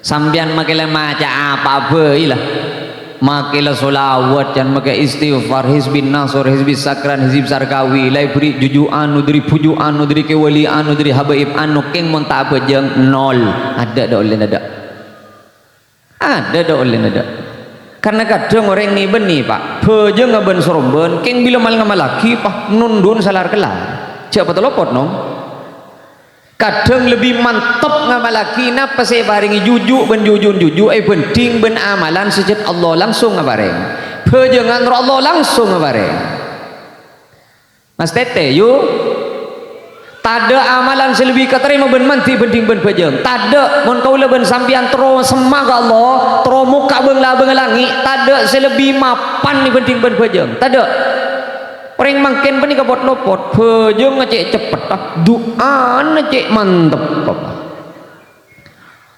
Sampèyan makè la maca apa'a bhâi la. Makè la sholawat, can makè istighfar, hizbin nasr, hizbis sakran, hizbis sarkawi, la èbherri' juju' anu, dhâri bhuju' anu, dhâri kewali anu, dhâri habaib anu, kèng mon ta' abhâjâng, nol. Adâ' dâ' ollèna dâ'. Adâ' dâ' ollèna dâ'. Karna kadhâng orèng nè-bânnè, Pa', bhâjângnga bân sarombân, kèng bilâ mal-ngamallaghi, Pa', nondhuwân salar kellar. Jhâ' poto-lopot, nom. Kadhâng lebbi mantep ngamallaghi napa sè èparèngè juju' bân juju'na juju' èbhândhing bân amalan sè jhât Allah langsung aparèng. Bhâjângan rowa Allah langsung aparèng. Mas Tete, yu. Tadâ' amalan sè lebbi katarèma bân mandhi bhândhing bân bhâjâng. Tadâ', mon kaulâ bân sampèyan terro semma ka Allah, terro mokka' bâng-labângnga langngè', tadâ' sè lebbi mapan èbhândhing bân bhâjâng. Tadâ'. Orèng mangkèn panèka pot-lopot, bhâjângnga cè' ceppetta, du'ana cè' manteppetta.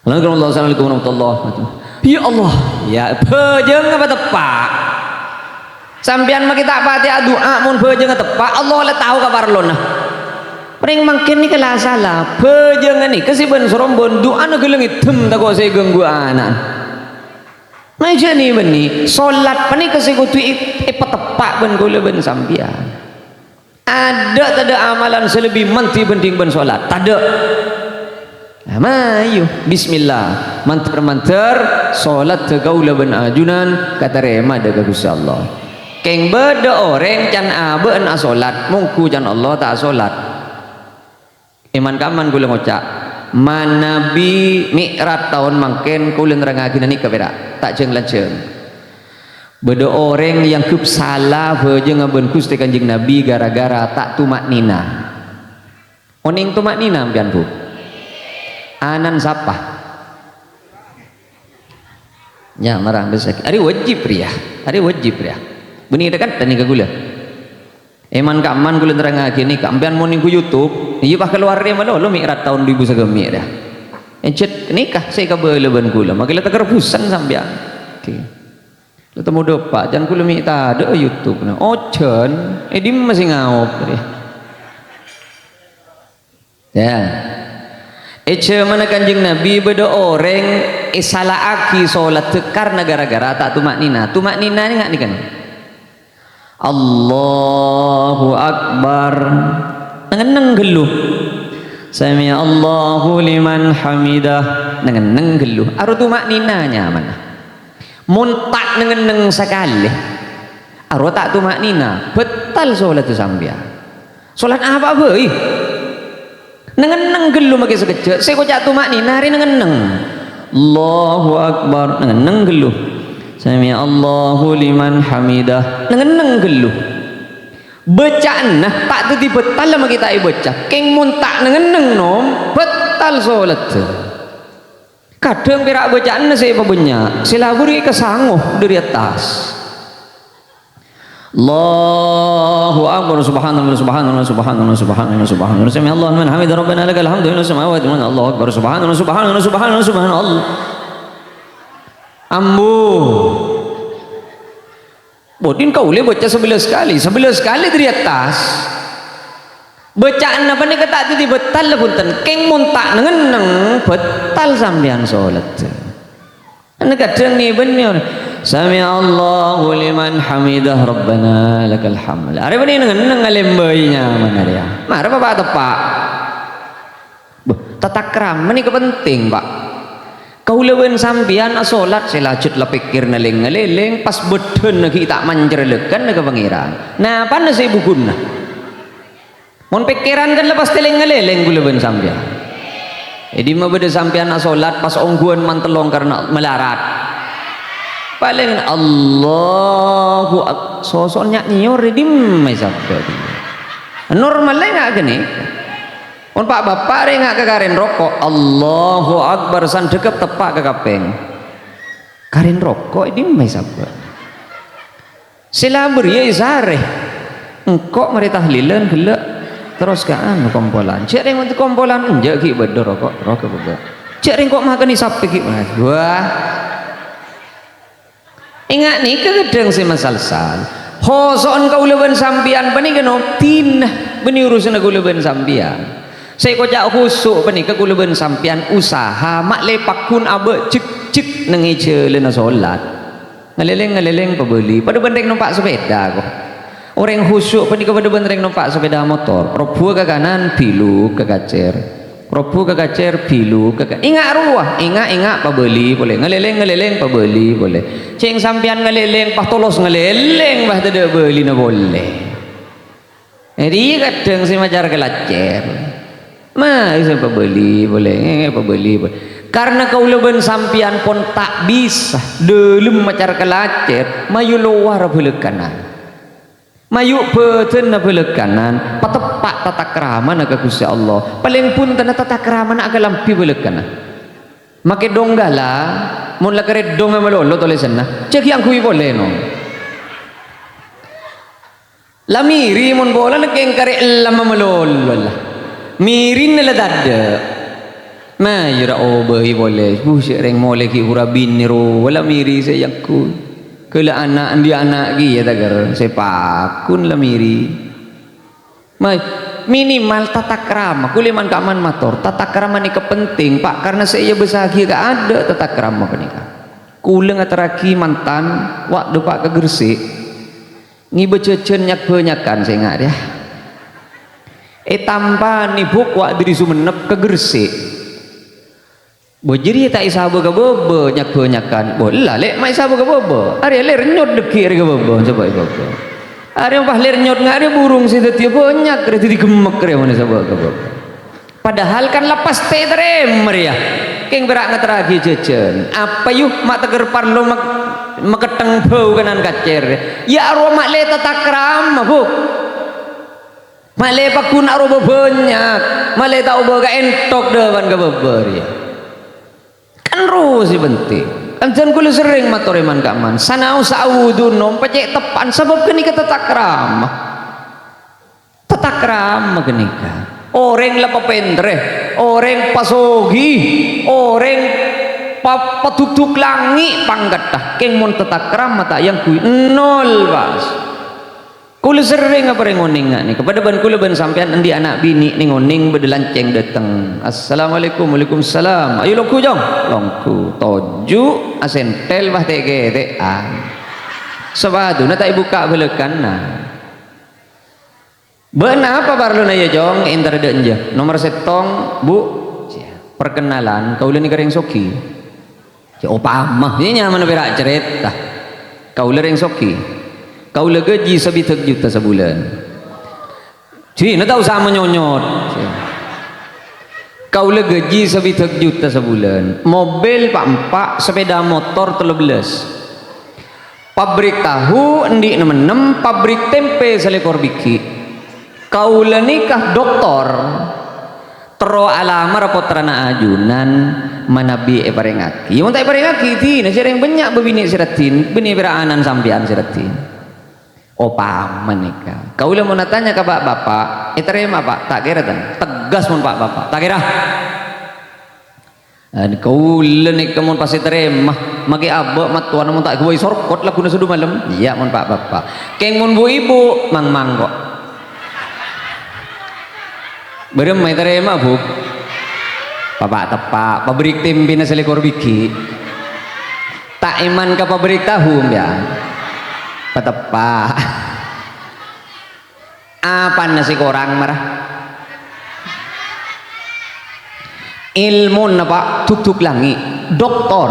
Assalamualaikum warahmatullahi wabarakatuh. Ya Allah, ya, bhâjângnga pateppa'. Sampèyan makè ta' patè adu'a, mon bhâjângnga teppa', Allah la tao kaparlona. Orèng mangkèn nèka la sala, bhâjângnga nèka sè bân sarombân, du'ana ghellâ' ngèddhâm tako' sè èganggu ana'na. Nah, jhâ' nè-bânnè, solat panèka sè kodhu è-, èpateppa' bân kaulâ bân sampèyan. Adâ' tadâ' amalan sè lebbi mandhi bhândhing bân solat? Tadâ'. Nah, mayu, bismillah. Mandhâr-mandhâr, solatta kaulâ bân ajunan katarèma dâ' ka Ghustè Allah. Kèng bâdâ orèng can abâ'na asolat, mongghu can Allah ta' asolat. È man-kamman kaulâ ngoca', manabi mi'raj taon mangkèn kaulâ nerrangngaghi ghânèka pèra', ta' jhâng-lanjhâng. Bâdâ orèng èangghep sala bhâjângnga bân Ghustè Kanjeng Nabbhi ghârâ-ghârâ ta' tuma'nina. Onèng tuma'nina sampèyan, Bu? Ana'na sapa? Nya, mara, bisa. Arè wajib rèya. Arè wajib rèya. Bânnè dâ-, kan, tanya ka kaulâ. È man-kamman kaulâ nerrangngaghi nèka, sampèyan mon nèngghu YouTube, Iyâ, pas kalowar rèya malolo mi'raj taon du èbu sagâmè' rèya. Èjhât nèka sè èkabâlâ bân kaulâ, makkè la takerbusan sampèyan. Oke. La temmo dâpa', jhân kaulâ mè' tadâ' YouTube-na. Ojhân, è dimma sè ngaop rèya? Ya. È jhâmanna Kanjeng Nabi bâdâ orèng èsala'aghi solatta karna gara-gara ta' tuma'nina. Tuma'nina nèka nèka. Allahu Akbar. Neng-enneng ghâllu. Sami'allahu liman hamidah. Neng-enneng ghâllu. Arowa tuma'nina nyamana. Mon ta' neng-enneng sakalè, arowa ta' tuma'nina, bâtal solatta sampèyan. Solat apa'a bhâi? Neng-enneng ghâllu makkè sakejjhâ', sè èkoca' tuma'nina rè neng-enneng. Allahu Akbar, neng-enneng ghâllu. Sami'allahu liman hamidah, neng-enneng ghâllu. Bâca'anna ta' dhâddhi bâtal makkè ta' èbâca, kèng mon ta' neng-enneng, nom, bâtal solatta. Kadhâng pèra' bâca'anna sè pabânnya', sè labâr èkasango dâri attas. Allahu Akbar, subhanallah, subhanallah, subhanallah, subhanallah, subhanallah, sami'allahu liman hamidah, rabbana lakal hamdu, inna samawati wal arda, Allahu Akbar, subhanallah, subhanallah, subhanallah, subhanallah. Ambu. Budin kaulâ bâca sabellâs kalè, sabellâs kalè dâri attas. Bâca'anna panèka ta' dhâddhi bâtal, bhunten. Kèng mon ta' neng-enneng, bâtal sampèyan solatta. Ana kadhâng nè-bânnè, "Sami'allahu liman hamidah, rabbana lakal hamd." Arè bânnè neng-enneng ngalèmbâi nyamana rèya. Mara pa-, pa-, teppa'. Bâh, tatakrama nèka penting, Pa'. Kaulâ bân sampèyan asolat sè lajhât la pèkkèr nalèng-ngalèlèng, pas bâdhânna ghi' ta' mancarlâghân ka Pangèran. Napana sè bugunna? Mon pèkkèran kan la pastè lèng-ngalèlèng kaulâ bân sampèyan. È dimma bâdâ sampèyan asolat pas ongghuwân mantellong karna malarat. Palèng Allahu Ak-, soso'na nya-, nyèyor è dimma èsabbhâ. Normal lè nga' ghânèka. Mon pa'-bapa' rè nga' ka karèn roko', Allahu Akbar, sandhekep teppa' ka kapèng. Karèn roko' è dimma èsabbhâ? Sè labâr iyâ èsarè. Engko' marè tahlilan ghellâ', terros ka anu kompolan. Jhâ' rèng kompolan enjâ' ghi' bâdâ roko', roko' bâdâ. Jhâ' rèng ko' makanè sapè ghi' bâdâ. Wah. Ènga' nèka ghâddhâng sè masalsal. Hoso'en kaulâ bân sampèyan panèka nobdhina bânnè urusanna kaulâ bân sampèyan. Sè èkoca' khusu' panèka kaulâ bân sampèyan usaha ma' lè paggun abâ' jhek-jhek neng è jhâlânna solat. Ngalèlèng-ngalèlèng pabâli, padâ bân rèng nompa' sapèda, ko. Orèng khusu' panèka padâ bân rèng nompa' sapèda motor. Robuwâ ka kanan, biluk ka kacèr. Robuwâ ka kacèr, biluk ka ka-, ènga' rowa, ènga', ènga' pabâli polè. Ngalèlèng-ngalèlèng pabâli polè. Cèng sampèyan ngalèlèng, pas tolos ngalèlèng, pas tadâ' bâlina polè. Jadi kadhâng sè macar kalacèr. Ma, sè pabâli polè, eh, pabâli polè. Karna kaulâ bân sampèyan pon ta' bisa dâlem macar kalacèr, mayu lowar bâlâkana. Mayu bâdânna bâlâkana, pateppa' tata kramana ka Ghustè Allah. Palèng bhuntenna tata kramana akalambhi bâlâkana. Makè donggala, mon la karè dongnga malolo tolèsanna, jhâ' ghi' angghuy polè, no. La miri mon polana kèng karè ellama malolo la. Mirinna la tadâ'. Mayu ra obâi polè. Buh, sè rèng molè ghi' ghura binè rowa la miri sè èangghuy. Ghellâ' ana' andi' ana' kèya taghâr sè paggun la miri. May, minimal tata krama. Kulâ man-ka'man mator, tata krama nèka penting, Pa', karna sè èabâsaghi ka'adâ' tata krama panèka. Kulâ ngaterraghi mantan, wa' dâpa' ka Gresik. Ngibâ jhâjhân nyak-bânyakan sènga' rèya. Ètampanè bukwa' dâri Songennep ka Gresik. Bâ jârèya ta' èsabâ ka bâbâ nyak-bânyakan. Bâ ella, Lè', ma' èsabâ ka bâbâ. Arèya lèrnyot dâggi' arè ka bâbâ, sabâ' è bâbâ. Arèya pas lèrnyot nga' arèya burung sè dhâddhiyâ bânyak, arèya dhâddhi gemmek arèya mon èsabâ ka bâbâ. Padahal kan la pastè tarèma rèya. Kèng pèra' ngaterraghi jhâjhân. Apa, yu, ma' taghâr parlo mak-, makettheng bâu kanan kacèr. Ya arowa ma' lè tata krama, Bu. Ma' lè paggun arowa bânyak. Ma' lè ta' obâ ka èntok dâ' bân ka bâbâ rèya. Kan rowa sè penting. Kan jhân kulâ serrèng matorè man-ka'man. Sanaossa awudhu nom pacè' teppa'an sabâb ghânèka tata krama. Tata krama ghânèka. Orèng la papènterra, orèng pasoghi, orèng pa-, padhukdhuk langngè' pangkaddhâ. Kèng mon tatakrama ta' èyangghuy, nol, pas. Kaulâ serrèng aparèng onèng nga' nèka. Padâ bân kaulâ bân sampèyan andi' ana' binè' nèng-onèng bâdâ lancèng dâteng. "Assalamualaikum." "Waalaikumsalam." "Ayo longghu, Cong." Longghu. Toju' asèntel, pas tè'-kètè'an. Sapaduna ta' èbukka' bâlâkana. "Bâ'na apa parlona, yâ, Cong?" "Èntar dâ' enjâ." "Nomer sèttong, Bu'." "Perkenalan, kaulâ nèka rèng soghi." "Yâ, opama, iyâ nyamana pèra' carèta. Kaulâ rèng soghi. Kaulâ ghâji sabidhâk juta sabulân." "Dinah ta' osa manyonyot." "Kaulâ ghâji sabidhâk juta sabulân. Mobil pa'-empa', sepèda motor tello bellâs. Pabrik tahu andi' nem-ennem, pabrik tèmpè salèkor bighi'. Kaulâ nèka doktor, terro alamar pottrana ajunan manabi èparèngaghi." "Yâ, mon ta' èparèngaghi, dinah sè rèng bânnya' bâbinè' sè raddhin, bânnè pèra' ana'na sampèyan sè raddhin." "Opama nèka, kaulâ mon atanya ka pa'-bapa', ètarèma, Pa'?" "Ta' kèra, ten." "Tegas mon pa'-bapa'." "Ta' kèra." "An kaulâ nèka mon pas ètarèma, makè abâ' mattowana mon ta' èghâbây sorkot lagghuna sodhu malem." "Iyâ, mon pa'-bapa'." "Kèng mon bu'-ibu', mang-mang, kok." "Bârâmma ètarèma, Bu'?" "Papa' teppa', pabrik tèmpèna salèkor bighi'." "Ta' èman ka pabrik tahu, sampèyan?" "Pateppa'." Apana sè korang, mara? Èlmona, Pa', dhukdhuk langngè'. Doktor.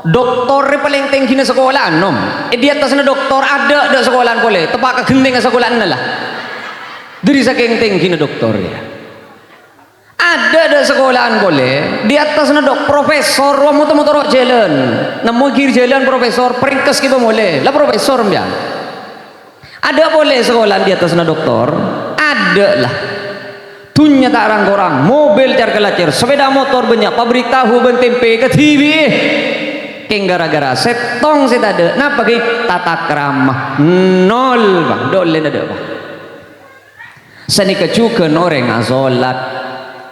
Doktor rè palèng tèngghina sakola, nom. È, di attasna doktor, adâ', adâ' sakolaan polè. Teppa' ka ghentèngnga sakola'anna, la. Dhâri sakèng tèngghina doktor, yâ. Adâ', adâ' sakolaan polè, di attasna dok-, profesor, wa motor-motoro' jhâlân. Nemmo è ghir jhâlân profesor, parèngkes kèbâ molè. La profesor, sampèyan. Adâ' polè sakolaan di attasna doktor. Adâ', la. Dhunnya ta' rang-korang, mobil car-kalacèr, sepèda motor bânnya', pabrik tahu bân tèmpè kadhibi'i. Kèng ghârâ-ghârâ sèttong sè tadâ', napa ghi? Tatakrama. Nol, Bang. Dâ' ollèna adâ', Bang. Sanèka jhughân orèng asolat.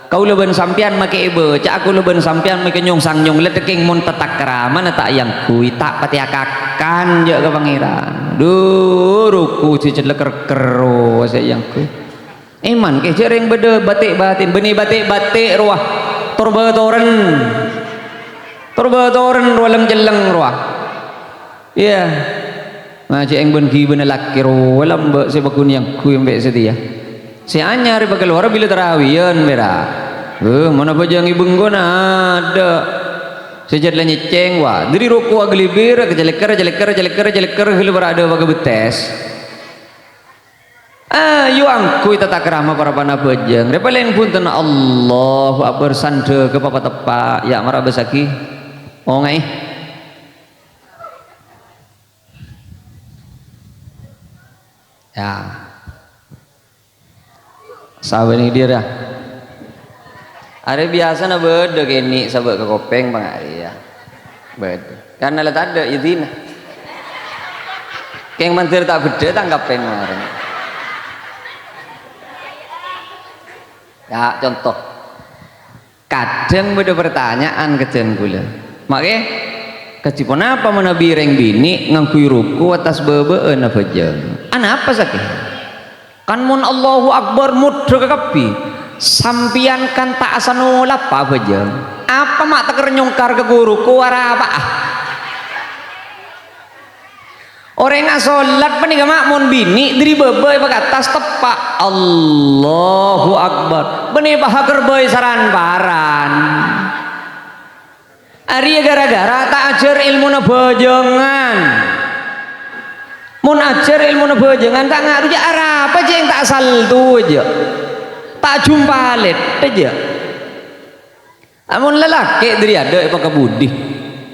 Kaulâ bân sampèyan makè èbâca'a, kaulâ bân sampèyan makè nyong-sangyong, la dhâkèng mon tatakramana ta' èangghuy, ta' patè akakan jâ' ka Pangèran. Dhu, ruku' sè cellek-rekker rowa sè èangghuy. Èman kè jâ' rèng bâdâ batè' batèn, bânnè batè'-batè' rowa. Tor-bâtoren. Tor-bâtoren rowa leng-celleng rowa. Iyâ. Ngajhâ'eng bân ghibâna lakè rowa lambâ' sè paggun èangghuy embi' satèya. Sè anyar èpakalowar bilâ tarawiyân, mèra. Bâh, mon abhâjâng è bengkona adâ'. Sè jhât la nyèccèng, wa. Dhâri ruku' aghâlibir, celekker, celekker, celekker, celekker, ghellâ' para' adâ' paghâbettès. Ayo angghuy tatakrama para panabhâjâng. Rè palèng bhunten, Allahu Akbar, sandhâ ka papa teppa'. Yâ, mara bâsaghi. Ongaè. Yâ. Sabâni dira. Arè biyasana bâdâ kènè' sabâ' ka kopèng, pangari, yâ. Bâdâ. Karna la tadâ', yâ, dina. Kèng mandhâr ta' beddhâ tangkapèn marèng. Yâ, conto. Kadhâng bâdâ partanya'an ka jhân kaulâ. Makè, kadhi ponapa manabi rèng binè' ngangghuy ruku' attas bâbâ'ân abhâjâng? Anapa sakè? Kan mon Allahu Akbar, moddhâ kakabbhi. Sampèyan kan ta' asanolapa abhâjâng. Apa ma' tèkèr nyongkar ka ghuru, ko arapa'a? Orèng asolat panèka, ma', mon binè' dhâri bâbâ èpakattas teppa'. Allahu Akbar. Bânnè paha kerbâi saran-paran. Arèya ghârâ-ghârâ ta' ajhâr èlmona bhâjângan. Mon ajhâr èlmona bhâjângan, ta' ngarujâ arapa, cèng, ta' asalto jâ. Ta' jumpalèt jâ. Amon lalakè' dhâri adâ' èpakabudi.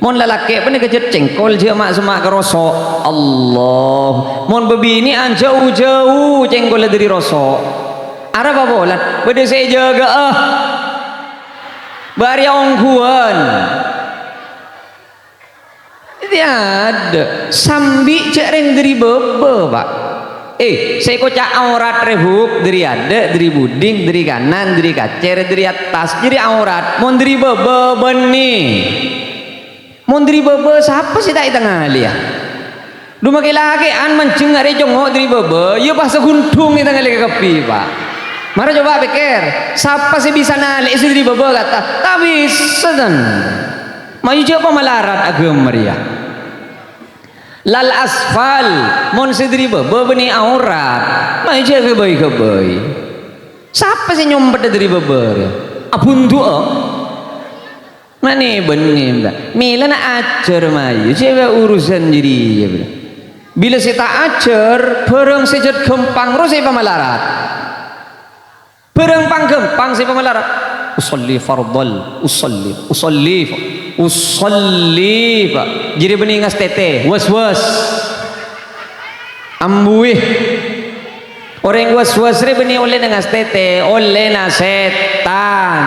Mon lalakè' panèka jhât cèngkol jâ ma'-, semma' karoso'. Allah. Mon bâbinè'an jhâu-jhâu cèngkolla dhâri roso'. Arapa polana? Bâdâ sè èjâgâ'â. Bâriyâ ongghuwân. Dhâddhi adâ', sambi' jhâ' rèng dhâri bâbâ, Pa'. Eh, sè èkoca' aurat rè, Bu', dâri adâ', dâri budhing, dâri kanan, dâri kacèr, dâri attas, jârèya aurat. Mon dâri bâbâ, bânnè. Mon dâri bâbâ, sapa sè ta' ètangalèya? Dhu makè lakè'an manjheng arè congngo' dâri bâbâ, iyâ pas saghundhung ètangalè kabbhi, Pa'. Mara coba pèkkèr, sapa sè bisa nalè' sè dâri bâbâ kata? Ta' bisa, tan. Mayu jhâ' pamalarat aghâma rèya. Lal asfal, mon sè dâri bâbâ bânnè aurat, mayu jhâ' ghâbây-ghâbây. Sapa sè nyompetta dâri bâbâ rèya? Abhundu'â. Ma'nè bânnè, Mbak. Mèlana ajhâr mayu, cè' bâ urusan jârèya, Bro. Bilâ sè ta' ajhâr, bhârâng sè jhât ghâmpang rowa sè pamalarat. Bhârâng pangghâmpang sè pamalarat. Usolli fardhal, usolli, usolli, usolli, Pa'. Jârèya bânnè ngastètè, was-was. Ambuwi. Orèng was-was rè bânnè ollèna ngastètè, ollèna sètan.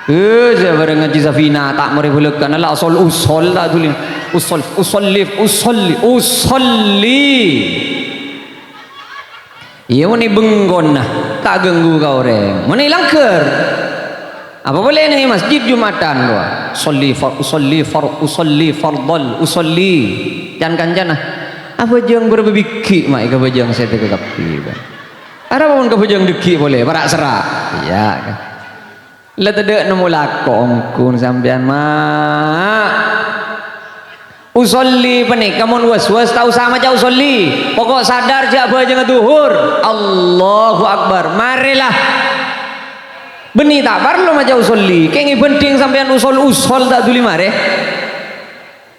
Eh, jâ' bhârâng ngajhi Safina, ta' morè bâlâkana la usol-usol ta' dhuli. Usol, usolli, usolli, usolli. Iyâ, mon è bengkona, ta' ganggu ka orèng. Mon è langghâr, apa polè neng è masjid Jumatan rowa? Usolli far-, usolli far-, usolli fardhal, usolli. Can-kancana. Abhâjâng bârâmpa bighi' ma' èkabhâjâng sè dhika kabbhi, Bang. Arapa mon kabhâjâng dhâggi' polè, para' serra'. Iyâ, kan? La tadâ' nemmo lako ongghu sampèyan, Ma'. Usolli panèka mon was-was ta' osa maca usolli. Poko' sadar jâ' abhâjângnga dhuhur. Allahu Akbar. Marèla. Bânnè ta' parlo maca usolli. Kèng èbhândhing sampèyan usol-usol ta' dhuli marè.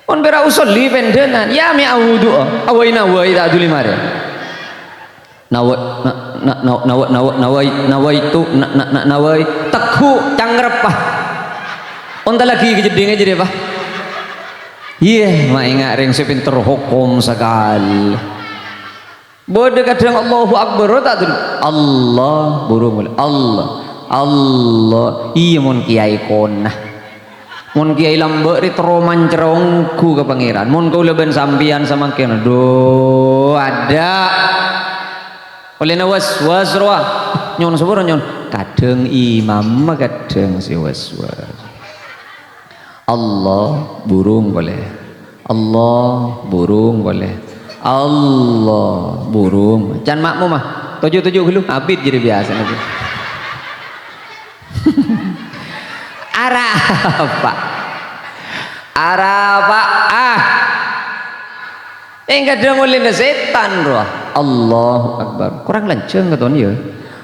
Mon pèra' usolli pèndhânan, ya mè' awudu'a, awai-nawai ta' dhuli marè. Nawa-, na-, na-, na-, nawa-, nawa-, nawai-, nawaitu, na-, na-, na-, nawai-, tegghu', cangreppa. Ontallaghi ka jeddhingnga jârèya, Pa'. Iyâ, ma' enga' rèng sè pènter hokom sakalè. Bâdâ kadhâng Allahu Akbar, ta' terro. Allah, burung polè. Allah, Allah. Iyâ, mon kèyaè kona. Mon kèyaè lambâ' rè terro mancerra ongghu ka Pangèran. Mon kaulâ bân sampèyan samangkèn, adhu, adâ'. Ollèna was-was rowa. Nyo'on sapora, nyo'on. Kadhâng imamma kadhâng sè was-was. Allah, burung polè. Allah, burung polè. Allah, burung. Can makmum, ah. Toju'-toju' ghâllu, abit jârèya biyasana. Arapa? Arapa, ah? Èngghâ dhâ' ngollèna sètan rowa. Allahu Akbar. Kurang lanjhâng katon, yâ.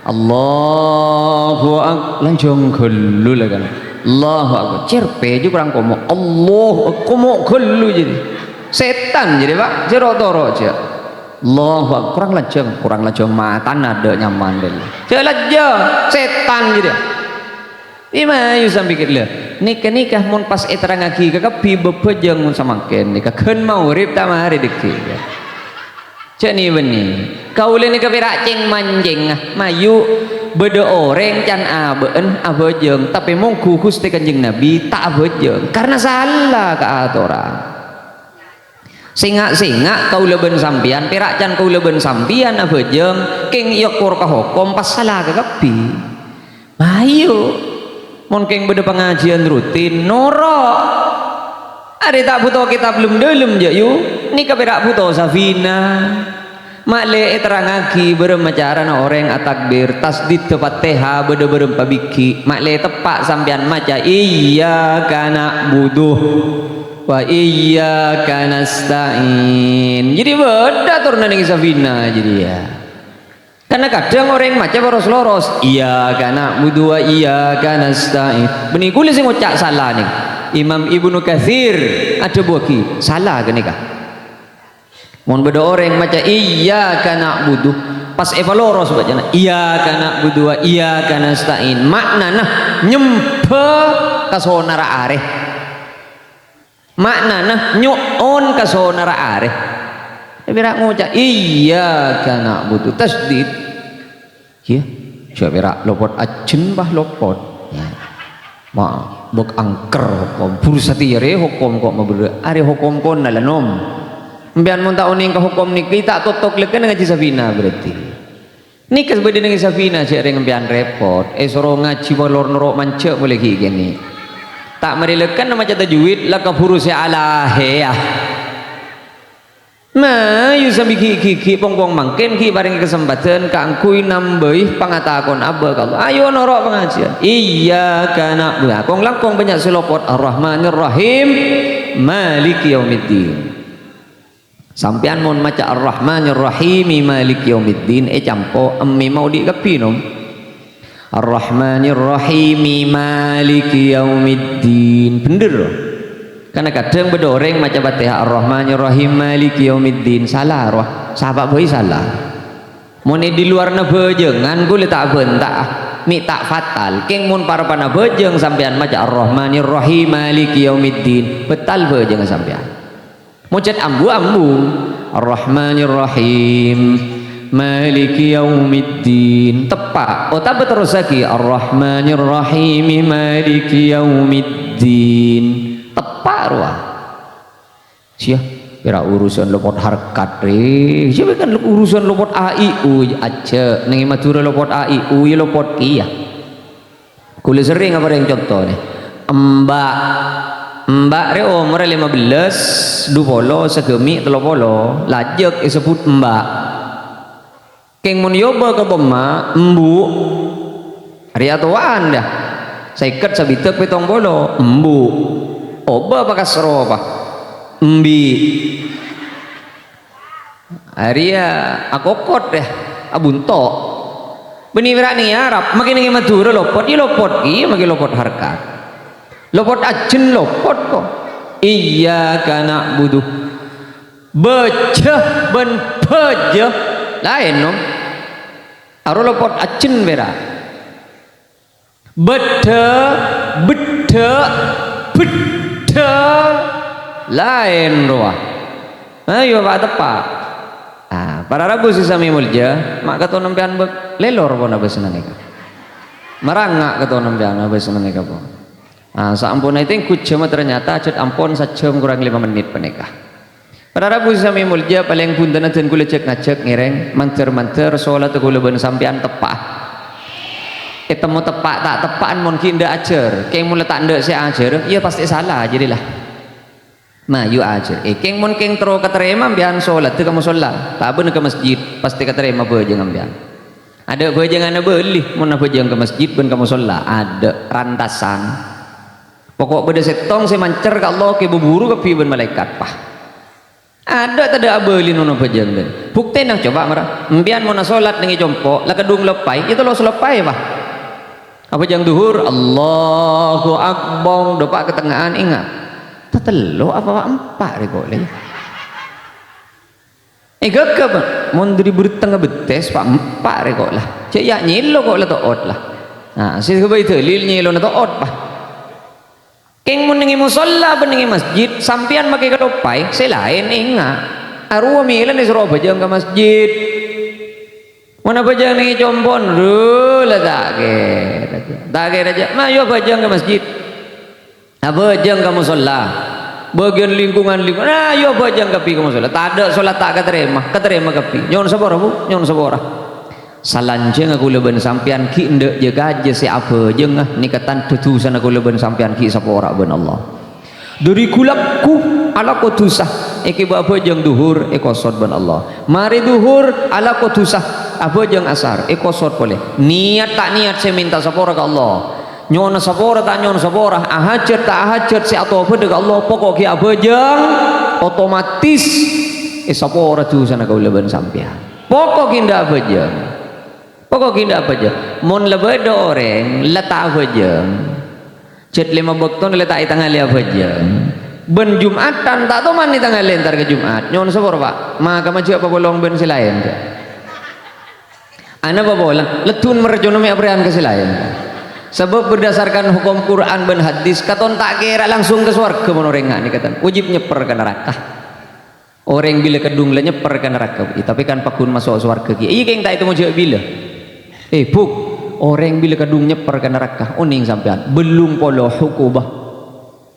Allahu Ak-, lanjhâng ghâllu la kan. Allahu Akbar. Cerpe jâ' kurang komo'. Allahu Ak-, komo' ghâllu jârèya. Sètan jârèya, Pa'. Jâ' ro'-toro' jâ'. Allahu Ak-, kurang lanjhâng, kurang lanjhâng matana dâ' nyaman dâ'. Jâ' lanjhâng, sètan jârèya. È mayu sambi kèla. Nèka-nèka mon pas èterrangngaghi kakabbhi bhâbhâjâng mon samangkèn nèka ghân maghrib ta' marè dhâggi'. Jâ' nè-bânnè. Kaulâ nèka pèra' cèng-mancèngnga. Mayu bâdâ orèng can abâ'na abhâjâng, tapè mongghu Ghustè Kanjeng Nabi ta' abhâjâng. Karna sala kaatoran. Sènga'-sènga' kaulâ bân sampèyan, pèra' can kaulâ bân sampèyan abhâjâng, kèng èokor ka hokom pas sala kakabbhi. Mayu, mon kèng bâdâ pangajiyân rutin, noro'. Arè ta' bhuto kètab lem-dâlem, jâ', yu. Nèka pèra' bhuto safina. Ma'lè èterrangngaghi bârâmma carana orèng atakbir, tasdiddhâ Fatèha bâdâ bârâmpa bighi'. Ma'lè teppa' sampèyan maca, "Iyyaka na'budu wa iyyaka nasta'in." Jadi bâdâ atorna nèng safina jadi, ya. Karna kadhâng orèng maca poros-loros, "Iyyaka na'budu wa iyyaka nasta'in." Bânnè kaulâ sè ngoca' sala nèng. Imam Ibnu Katsir adhâbuwâghi, sala ghânèka. Mon bâdâ orèng maca, "Iyyaka na'budu," pas èpaloros bâcana, "Iyyaka na'budu wa iyyaka nasta'in." Ma'nana nyembhâ ka sonarra arè. Ma'nana nyo'on ka sonarra arè. Pèra' ngoca', "Iyyaka na'budu," tasdid. Iyâ, jâ' pèra' lopot ajân, bah, lopot. Ya. Ma, bâk angker hokom. Buru satèya rè hokom ko' mabârâ'. Arè hokom kona la nom. Sampèyan mon ta' onèng ka hokom nèka, ta' totok lèkèn ngajhi Safina berarti. Nèka bâdâ neng Safina jhâ' rèng sampèyan repot, èsoro ngajhi molor noro' manjhâ' polè ghi' kènè'. Ta' marè lèkèn maca tajwid, la kabhuru sè alahè, yâ. Mayu sambi ghi'-ghighi' pong-pong mangkèn ghi' parèngè kasempadhân kaangghuy nambâi pangatakon abâ' ka Allah. Ayo noro' pangajiyân. Iyyaka na'budu. Kong-langkong bânnya' sè lopot. Ar-Rahmanir Rahim. Maliki yaumiddin. Sampèyan mon maca Ar-Rahmanir Rahimi Maliki yaumiddin, ècampo emmè maodhi' kabbhi, nom. Ar-Rahmanir Rahimi Maliki yaumiddin. Bhendher, rowa. Karna kadhâng bâdâ orèng maca Fatihah, "Ar-Rahmanir Rahim Maliki yaumiddin." Sala, rowa. Sapa bhâi sala. Mon è di luarna bhâjângan, ghulâ ta' abhânta'a. Mè' ta' fatal. Kèng mon parappa'na bhâjâng sampèyan maca, "Ar-Rahmanir Rahim Maliki yaumiddin." Batal bhâjângnga sampèyan. Mocèt ambu-ambu. Ar-Rahmanir Rahim. Maliki yaumiddin. Teppa'. Otabâ terrossaghi. Ar-Rahmanir Rahim. Maliki yaumiddin. Teppa' rowa. Siya, pèra' urusan lopot harkat, rè. Siya kan urusan lopot A I U aja. Neng è Madhurâ lopot A I U, yâ lopot kèya. Ghulâ serrèng aparèng conto, nè. Embak. Embak rè omorra lèma bellâs, dupolo, sagâmè' tello polo, lajâk èsebbhut embak. Kèng mon èobâ ka dhamma, embu'. Arèya towa'an, yâ. Sèket, sabidhâk, pètong polo, embu'. Obâ pa kasro, pa. Embi'. Arèya akokot, yâ, abunto'. Bânnè pèra' neng è Arab, makè neng è Madhurâ lopot, yâ lopot kèya, makè lopot harkat. Lopot ajhân lopot, ko. Iyyaka na'budu. Bâjâ bân bâjâ laèn, nom. Aro lopot ajhân pèra'. Bâddhâ, beddhâ, beddhâ. Laèn rowa. Ayo, pa' teppa'. Ah, para rabu sè samè molja, ma' katon sampèyan bâk-, lèlor pon abâsna nèka. Maranga' katon sampèyan abâsna nèka pon. Ah, saamponna ètèngghu jhâmma, ternyata jhât ampon sajhâm korang lèma mennit panèka. Para rabu sè samè molja, palèng bhunten dân ghulâ jhâk-ngajhâk ngèrèng, mandhâr-mandhâr, solatta ghulâ bân sampèyan teppa'. Ètemmo teppa' ta' teppa'an mon ghi' endâ' ajhâr, kèng mon la ta' endâ' sè ajhâr, iyâ pastè sala, jârèya la. Mayu ajhâr. È, kèng mon kèng terro katarèma, sampèyan solatta ka mosolla, ta' bân ka masjid, pastè katarèma bhâjâng sampèyan. Adâ' bhâjânganna bâli, mon abhâjâng ka masjid bân ka mosolla, adâ' rantasan. Poko' bâdâ sèttong sè mancer ka Allah, kè bhuru kabbhi bân malaèkat, pa. Adâ' tadâ' abâli nono bhâjâng, bân. Buktèna, coba mara. Sampèyan mon asolat neng è compo', la kaddhung loppaè, yâ tello' loppaè, pa. Abhâjâng dhuhur, Allahu Akbar, dâpa' ka tengnga'an, enga'. Tatello' apa empa' rè, ko', lè? È, ghâghâ, Pa'. Mon dâri bârtengnga bettès, Pa', empa' rè, ko', la. Jhâ' yâ nyèlo, ko', la to'ot, la. Nah, sè ghâbây dalil nyèlona to'ot, Pa'. Kèng mon neng è mosolla bân neng è masjid, sampèyan makè kaloppaè, sè laèn enga'. Arowa mèlana èsoro abhâjâng ka masjid. Mon abhâjâng neng è compo'na, dhu, la ta' kèra, jâ. Ta' kèra, jâ. Mayu abhâjâng ka masjid. Abhâjâng ka mosolla. Bâgiyân lingkungan, lingkungan, ayo abhâjâng kabbhi ka mosolla. Tadâ' solat ta' katarèma, katarèma kabbhi. Nyo'on sapora, Bu, nyo'on sapora. Salanjhângnga kaulâ bân sampèyan ghi' endâ' jâ-kajâ sè abhâjângnga, nèka tandhâ dhusana kaulâ bân sampèyan ghi' sapora bân Allah. Dâri ghulâ ghu alako dhusa, èkèbâ abhâjâng dhuhur, èkosot bân Allah. Marè dhuhur, alako dhusa, abhâjâng asar, èkosot polè. Niyat ta' niyat sè mènta sapora ka Allah. Nyo'ona sapora ta' nyo'ona sapora, ahajhât ta' ahajhât sè atobâdhâ ka Allah, poko' ghi' abhâjâng, otomatis èsapora dhusana kaulâ bân sampèyan. Poko' ghi' endâ' abhâjâng. Poko' ghi' endâ' abhâjâng. Mon la bâdâ orèng la ta' abhâjâng, jhât lèma bâktona la ta' ètangalè abhâjâng, bân Jum'atan ta' toman ètangalè entar ka Jum'at, nyo'ona sapora, Pa'. Makama jhâ' papolong bân sè laèn, jhâ'. Anapa polana? Leddhun merjona mè' aprèyan ka sè laèn. Sabâb berdasarkan hokom Qur'an bân hadis, katon ta' kèra langsung ka sowarghâ mon orèng nga' nèka tan. Wajib nyèpper ka naraka. Orèng bilâ kaddhung la nyèpper ka naraka, tapè kan pagghun maso' sowarghâ kèya. Iyâ kèng ta' ètemmo jhâ' bilâ. Eh, Bu', orèng bilâ kaddhung nyèpper ka naraka, onèng sampèyan, bâllung polo hukubah.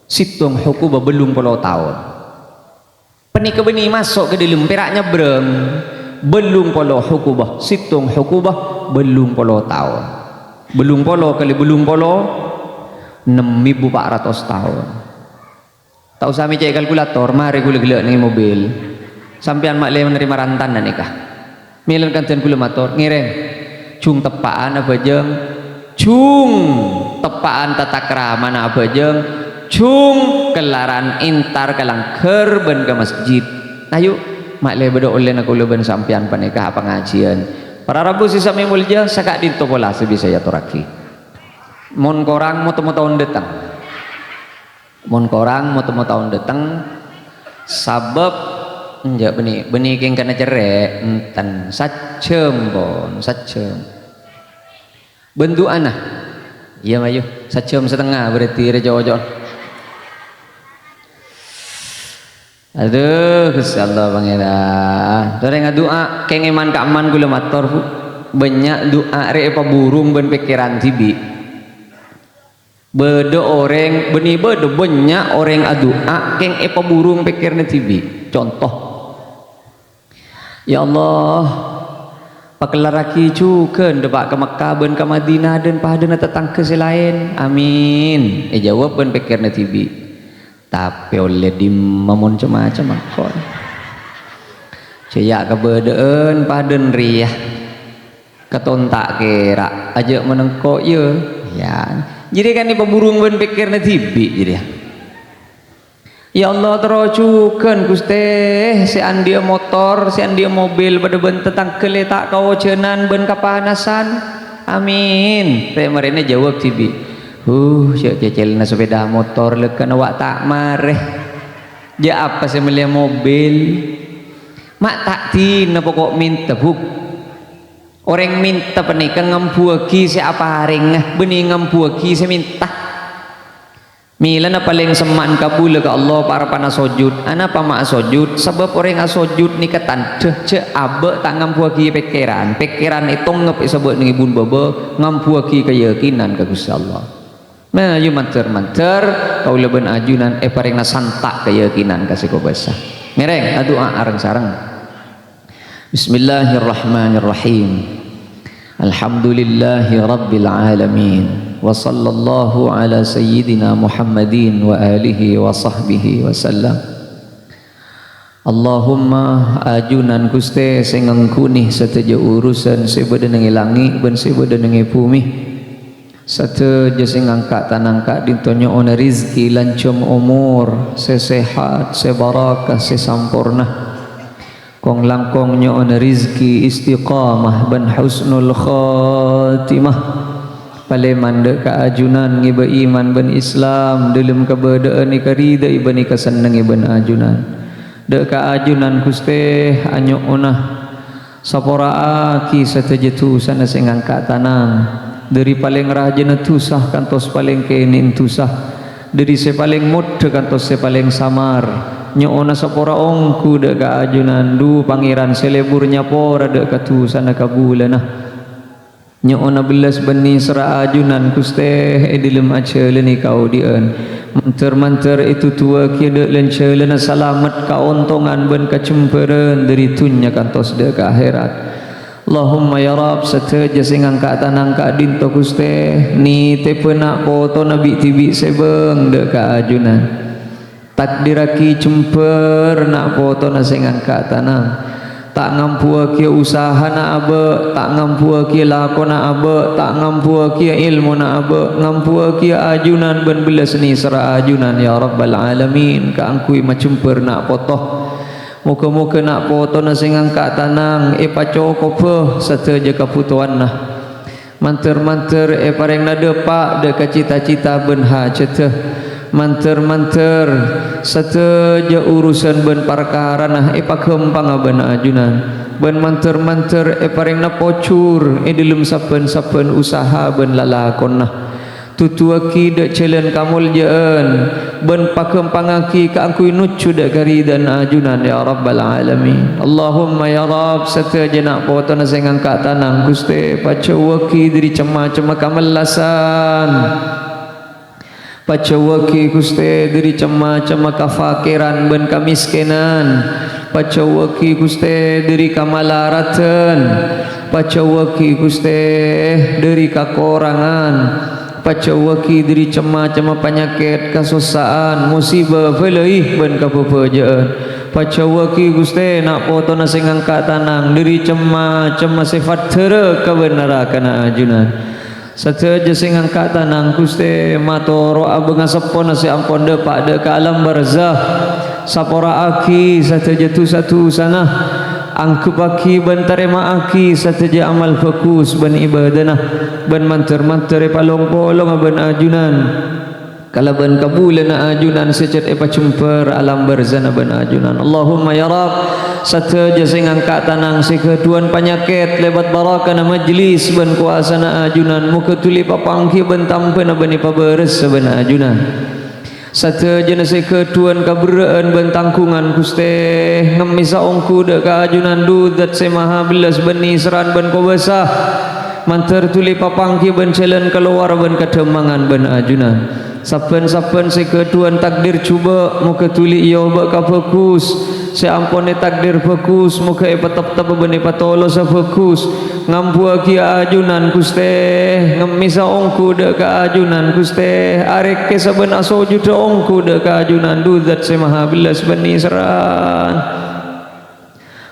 Sèttong hukubah bâllung polo taon. Nèka bânnè maso' ka dâlem, pèra' nyabbrâng bâllung polo hukubah, sèttong hukubah bâllung polo taon. Bâllung polo kalè bâllung polo, ennem èbu pa' ratos taon. Ta' osa mècè' kalkulator, marè ghulâ ghellâ' neng mobil. Sampèyan ma'lè narèma rantana nèka. Mèlana kandhân ghulâ mator, ngèrèng. Jung teppa'an abhâjâng, jung teppa'an tatakramana abhâjâng, jung kellaran entar ka langghâr bân ka masjid. Ayo, ma'lè bâdâ ollèna kaulâ bân sampèyan panèka apangajiyân. Para rabu sè samè molja, saka'dinto pola sè bisa èatorraghi. Mon korang, mo-temmo taon dâteng. Mon korang, mo-temmo taon dâteng, sabâb enjâ' bânnè, bânnè kèng kana cerrè', enten, sajjhâm, pon, sajjhâm. Bân du'ana, iyâ, mayu, sajjhâm satengnga berarti rè coco'. Adhu, Ghustè Allah Pangèran. Torè ngadu'a, kèng èman-ka'emman ghulâ mator, Bu. Bânnya' du'a rè èpaburung bân pèkkèran dhibi'. Bâdâ orèng, bânnè bâdâ bânnya' orèng adu'a kèng èpaburung pèkkèranna dhibi'. Conto, "Ya Allah, pakellarraghi jhughân dâpa' ka Mekkah bân ka Madinah dân padâna tatangghâ sè laèn. Amin." Èjâwâb bân pèkkèranna dhibi'. Tapè ollè dimma mon cem-macem engko'. Jâ' iyâ kabâdâ'ân padâna rèya. Katon ta' kèra, ajâ' manengko', yâ. Yâ. Jârèya kan èpaburung bân pèkkèranna dhibi' jârèya. Ya Allah, terro jhughân, Ghustè, sè andi'â motor, sè andi'â mobil, padâ bân tatangghâ lè ta' kaojhânan bân kapanasan. Amin. Rè-marèna jâwâb dhibi'. Huh, jâ' cècèlna sepèda motor lèkana wa' ta' marè. Jâ' apa sè mellèya mobil? Ma' ta' dina poko' mènta, Bu. Orèng mènta panèka ngambuwâghi sè aparèngnga, bânnè ngambuwâghi sè mènta. Mèlana palèng semma'an kabulâ ka Allah parebbhâna sojud. Anapa ma' asojud? Sabâb orèng asojud nèka tandhâ jâ' abâ' ta' ngambuwâghi pèkkèran. Pèkkèran ètongngep è sabâ' nèng è bun bâbâ, ngambuwâghi kayakinan ka Ghustè Allah. Nah, ayo mandhâr-mandhâr, kaulâ bân ajunan èparèngana santa' kayakinan ka sè kobâsa. Ngèrèng, adu'a areng-sareng. Bismillahirrahmanirrahim. Alhamdulillahi rabbil alamin. Wa sallallahu ala sayyidina Muhammadin wa alihi wa sahbihi wa sallam. Allahumma, ajunan Ghustè sè ngangghuni sadhâjâ urusan sè bâdâ nèng è langngè' bân sè bâdâ nèng è bhumè. Sadhâjâ sè ngangka' tanang ka'dinto nyo'ona rizki, lanjhâm omor, sè sehat, sè barakah, sè samporna. Kong-langkong nyo'ona rizki istiqamah bân husnul khatimah. Palèman dâ' ka ajunan ngèbâ iman bân Islam, dâlem kabâdâ'ân èkaridhâi bân èkasennengngè bân ajunan. Dâ' ka ajunan Ghustè anyo'ona Sapora'aghi sadhâjâ dhusana sè ngangka' tanang, dhâri palèng rajâna dhusa kantos palèng kènè'na dhusa, dhâri sè palèng moddhâ kantos sè palèng samar. Nyo'ona sapora ongghu dâ' ka ajunan, dhu Pangèran sè lebur nyapora dâ' ka dhusana kabulâna. Nyo'ona bellas bânnè sèrra ajunan Ghustè è dhâlem ajhâlânè kaodi'ân. Mandhâr-mandhâr èduduwâghiyâ dâ' lan jhâlânna salamet, kaontongan bân kajembhârân dhâri dhunnya kantos dâ' ka aherat. Allahumma ya Rabb, sadhâjâ sè ngangka' tanang ka'dinto Ghustè, nètèbhâ na' potona bi'-dhibi' sè bâng dâ' ka ajunan. Takdirraghi jembhâr na' potona sè ngangka' tanang. Ta' ngambuwâghiyâ usahana abâ', ta' ngambuwâghiyâ lakona abâ', ta' ngambuwâghiyâ èlmona abâ', ngambuwâghiyâ ajunan bân bellas nèserra ajunan, ya Rabbal Alamin, kaangghuy majembhâr na' poto. Moghâ-moghâ na' potona sè ngangka' tanang èpacokobhâ sadhâjâ kabhutowanna. Mandhâr-mandhâr èparèngana dâpa' dâ' ka cita-cita bân hajhâddhâ. Mandhâr-mandhâr sadhâjâ urusan bân parkarana èpaghâmpanga bân ajunan. Bân mandhâr-mandhâr èparèngana pojhur è dhâlem sabbhân-sabbhân usaha bân lalakonna. Duduwâghi dâ' jhâlân kamolja'an, bân paghâmpangaghi kaangghuy nojjhu dâ' karidhâna ajunan, ya Rabbal Alamin. Allahumma, ya Rabb, sadhâjâ na' potona sè ngangka' tanang, Ghustè, pajhâuwâghi dhâri cem-macemma kamellasan. Pajhâuwâghi, Ghustè, dhâri cem-macemma kafakiran bân kamèskènan. Pajhâuwâghi, Ghustè, dhâri kamalaradhân. Pajhâuwâghi, Ghustè, dhâri kakorangan. Pajhâuwâghi dhâri cem-macemma panyakèt, kasossa'an, musiba, bâlâi, bân kabhâbhâjâ'ân. Pajhâuwâghi, Ghustè, na' potona sè ngangka' tanang dhâri cem-macemma sèfat dhârâka bân narakana ajunan. Sadhâjâ sè ngangka' tanang, Ghustè, matoro'a bângaseppona sè ampon dâpa' dâ' ka alam barzah. Sapora'aghi sadhâjâ dhusa-dhusana. Angghubbhâghi bân tarèma'aghi sadhâjâ amal bhâghus bân ibâdâna, bân mandhâr-mandhâr èpalong-polonga bân ajunan, kalabân kabulâna ajunan sè cè' èpajembhâr alam barzana bân ajunan. Allahumma ya Rabb, sadhâjâ sè ngangka' tanang sè ghâdhuwân panyakèt lèbât barakana majlis bân kobâsana ajunan, moghâ dhuli papangghi bân tambhâna bân èpabârâs bân ajunan. Sadhâjâna sè ghâdhuwân kaberrâ'ân bân tangghungan, Ghustè, ngemmèsa ongghu dâ' ka ajunan, Du Dzat sè Maha Bellas bân Nèserran bân Kobâsa. Mandhâr dhuli papangghi bân jhâlân kalowar bân kadhâmmangan bân ajunan. Sabbhân-sabbhân sè ghâdhuwân takdir jhubâ', moghâ dhuli èobâ' ka bhâghus. Sè ampon ètakdir bhâghus, moghâ èpateptep bân èpatolosa bhâghus. Ngambuwâghi ajunan, Ghustè, ngemmèsa ongghu dâ' ka ajunan, Ghustè, arèkkè sabân asojudhâ ongghu dâ' ka ajunan, Du Dzat sè Maha Bellas bân Nèserran.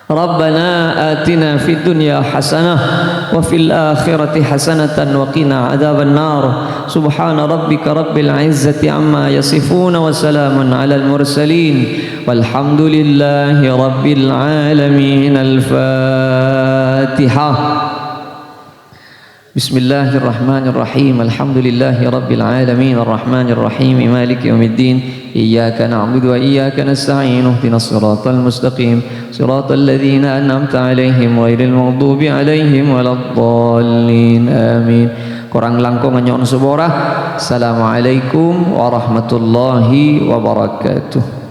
Rabbana atina fid dunya hasanah wa fil akhirati hasanatan wa qina adzabannar. Subhana rabbika rabbil izzati amma yasifun wa salamun alal mursalin. Walhamdulillahi rabbil alamin. Al-Fatihah. Bismillahirrahmanirrahim. Alhamdulillahi rabbil alamin. Arrahmanirrahim. Maliki yaumiddin. Iyyaka na'budu wa iyyaka nasta'in. Ihdinas siratal mustaqim. Siratal ladzina an'amta 'alaihim ghairil maghdubi 'alaihim waladdallin. Amin. Korang langkong nyo'on sapora. Assalamualaikum warahmatullahi wabarakatuh.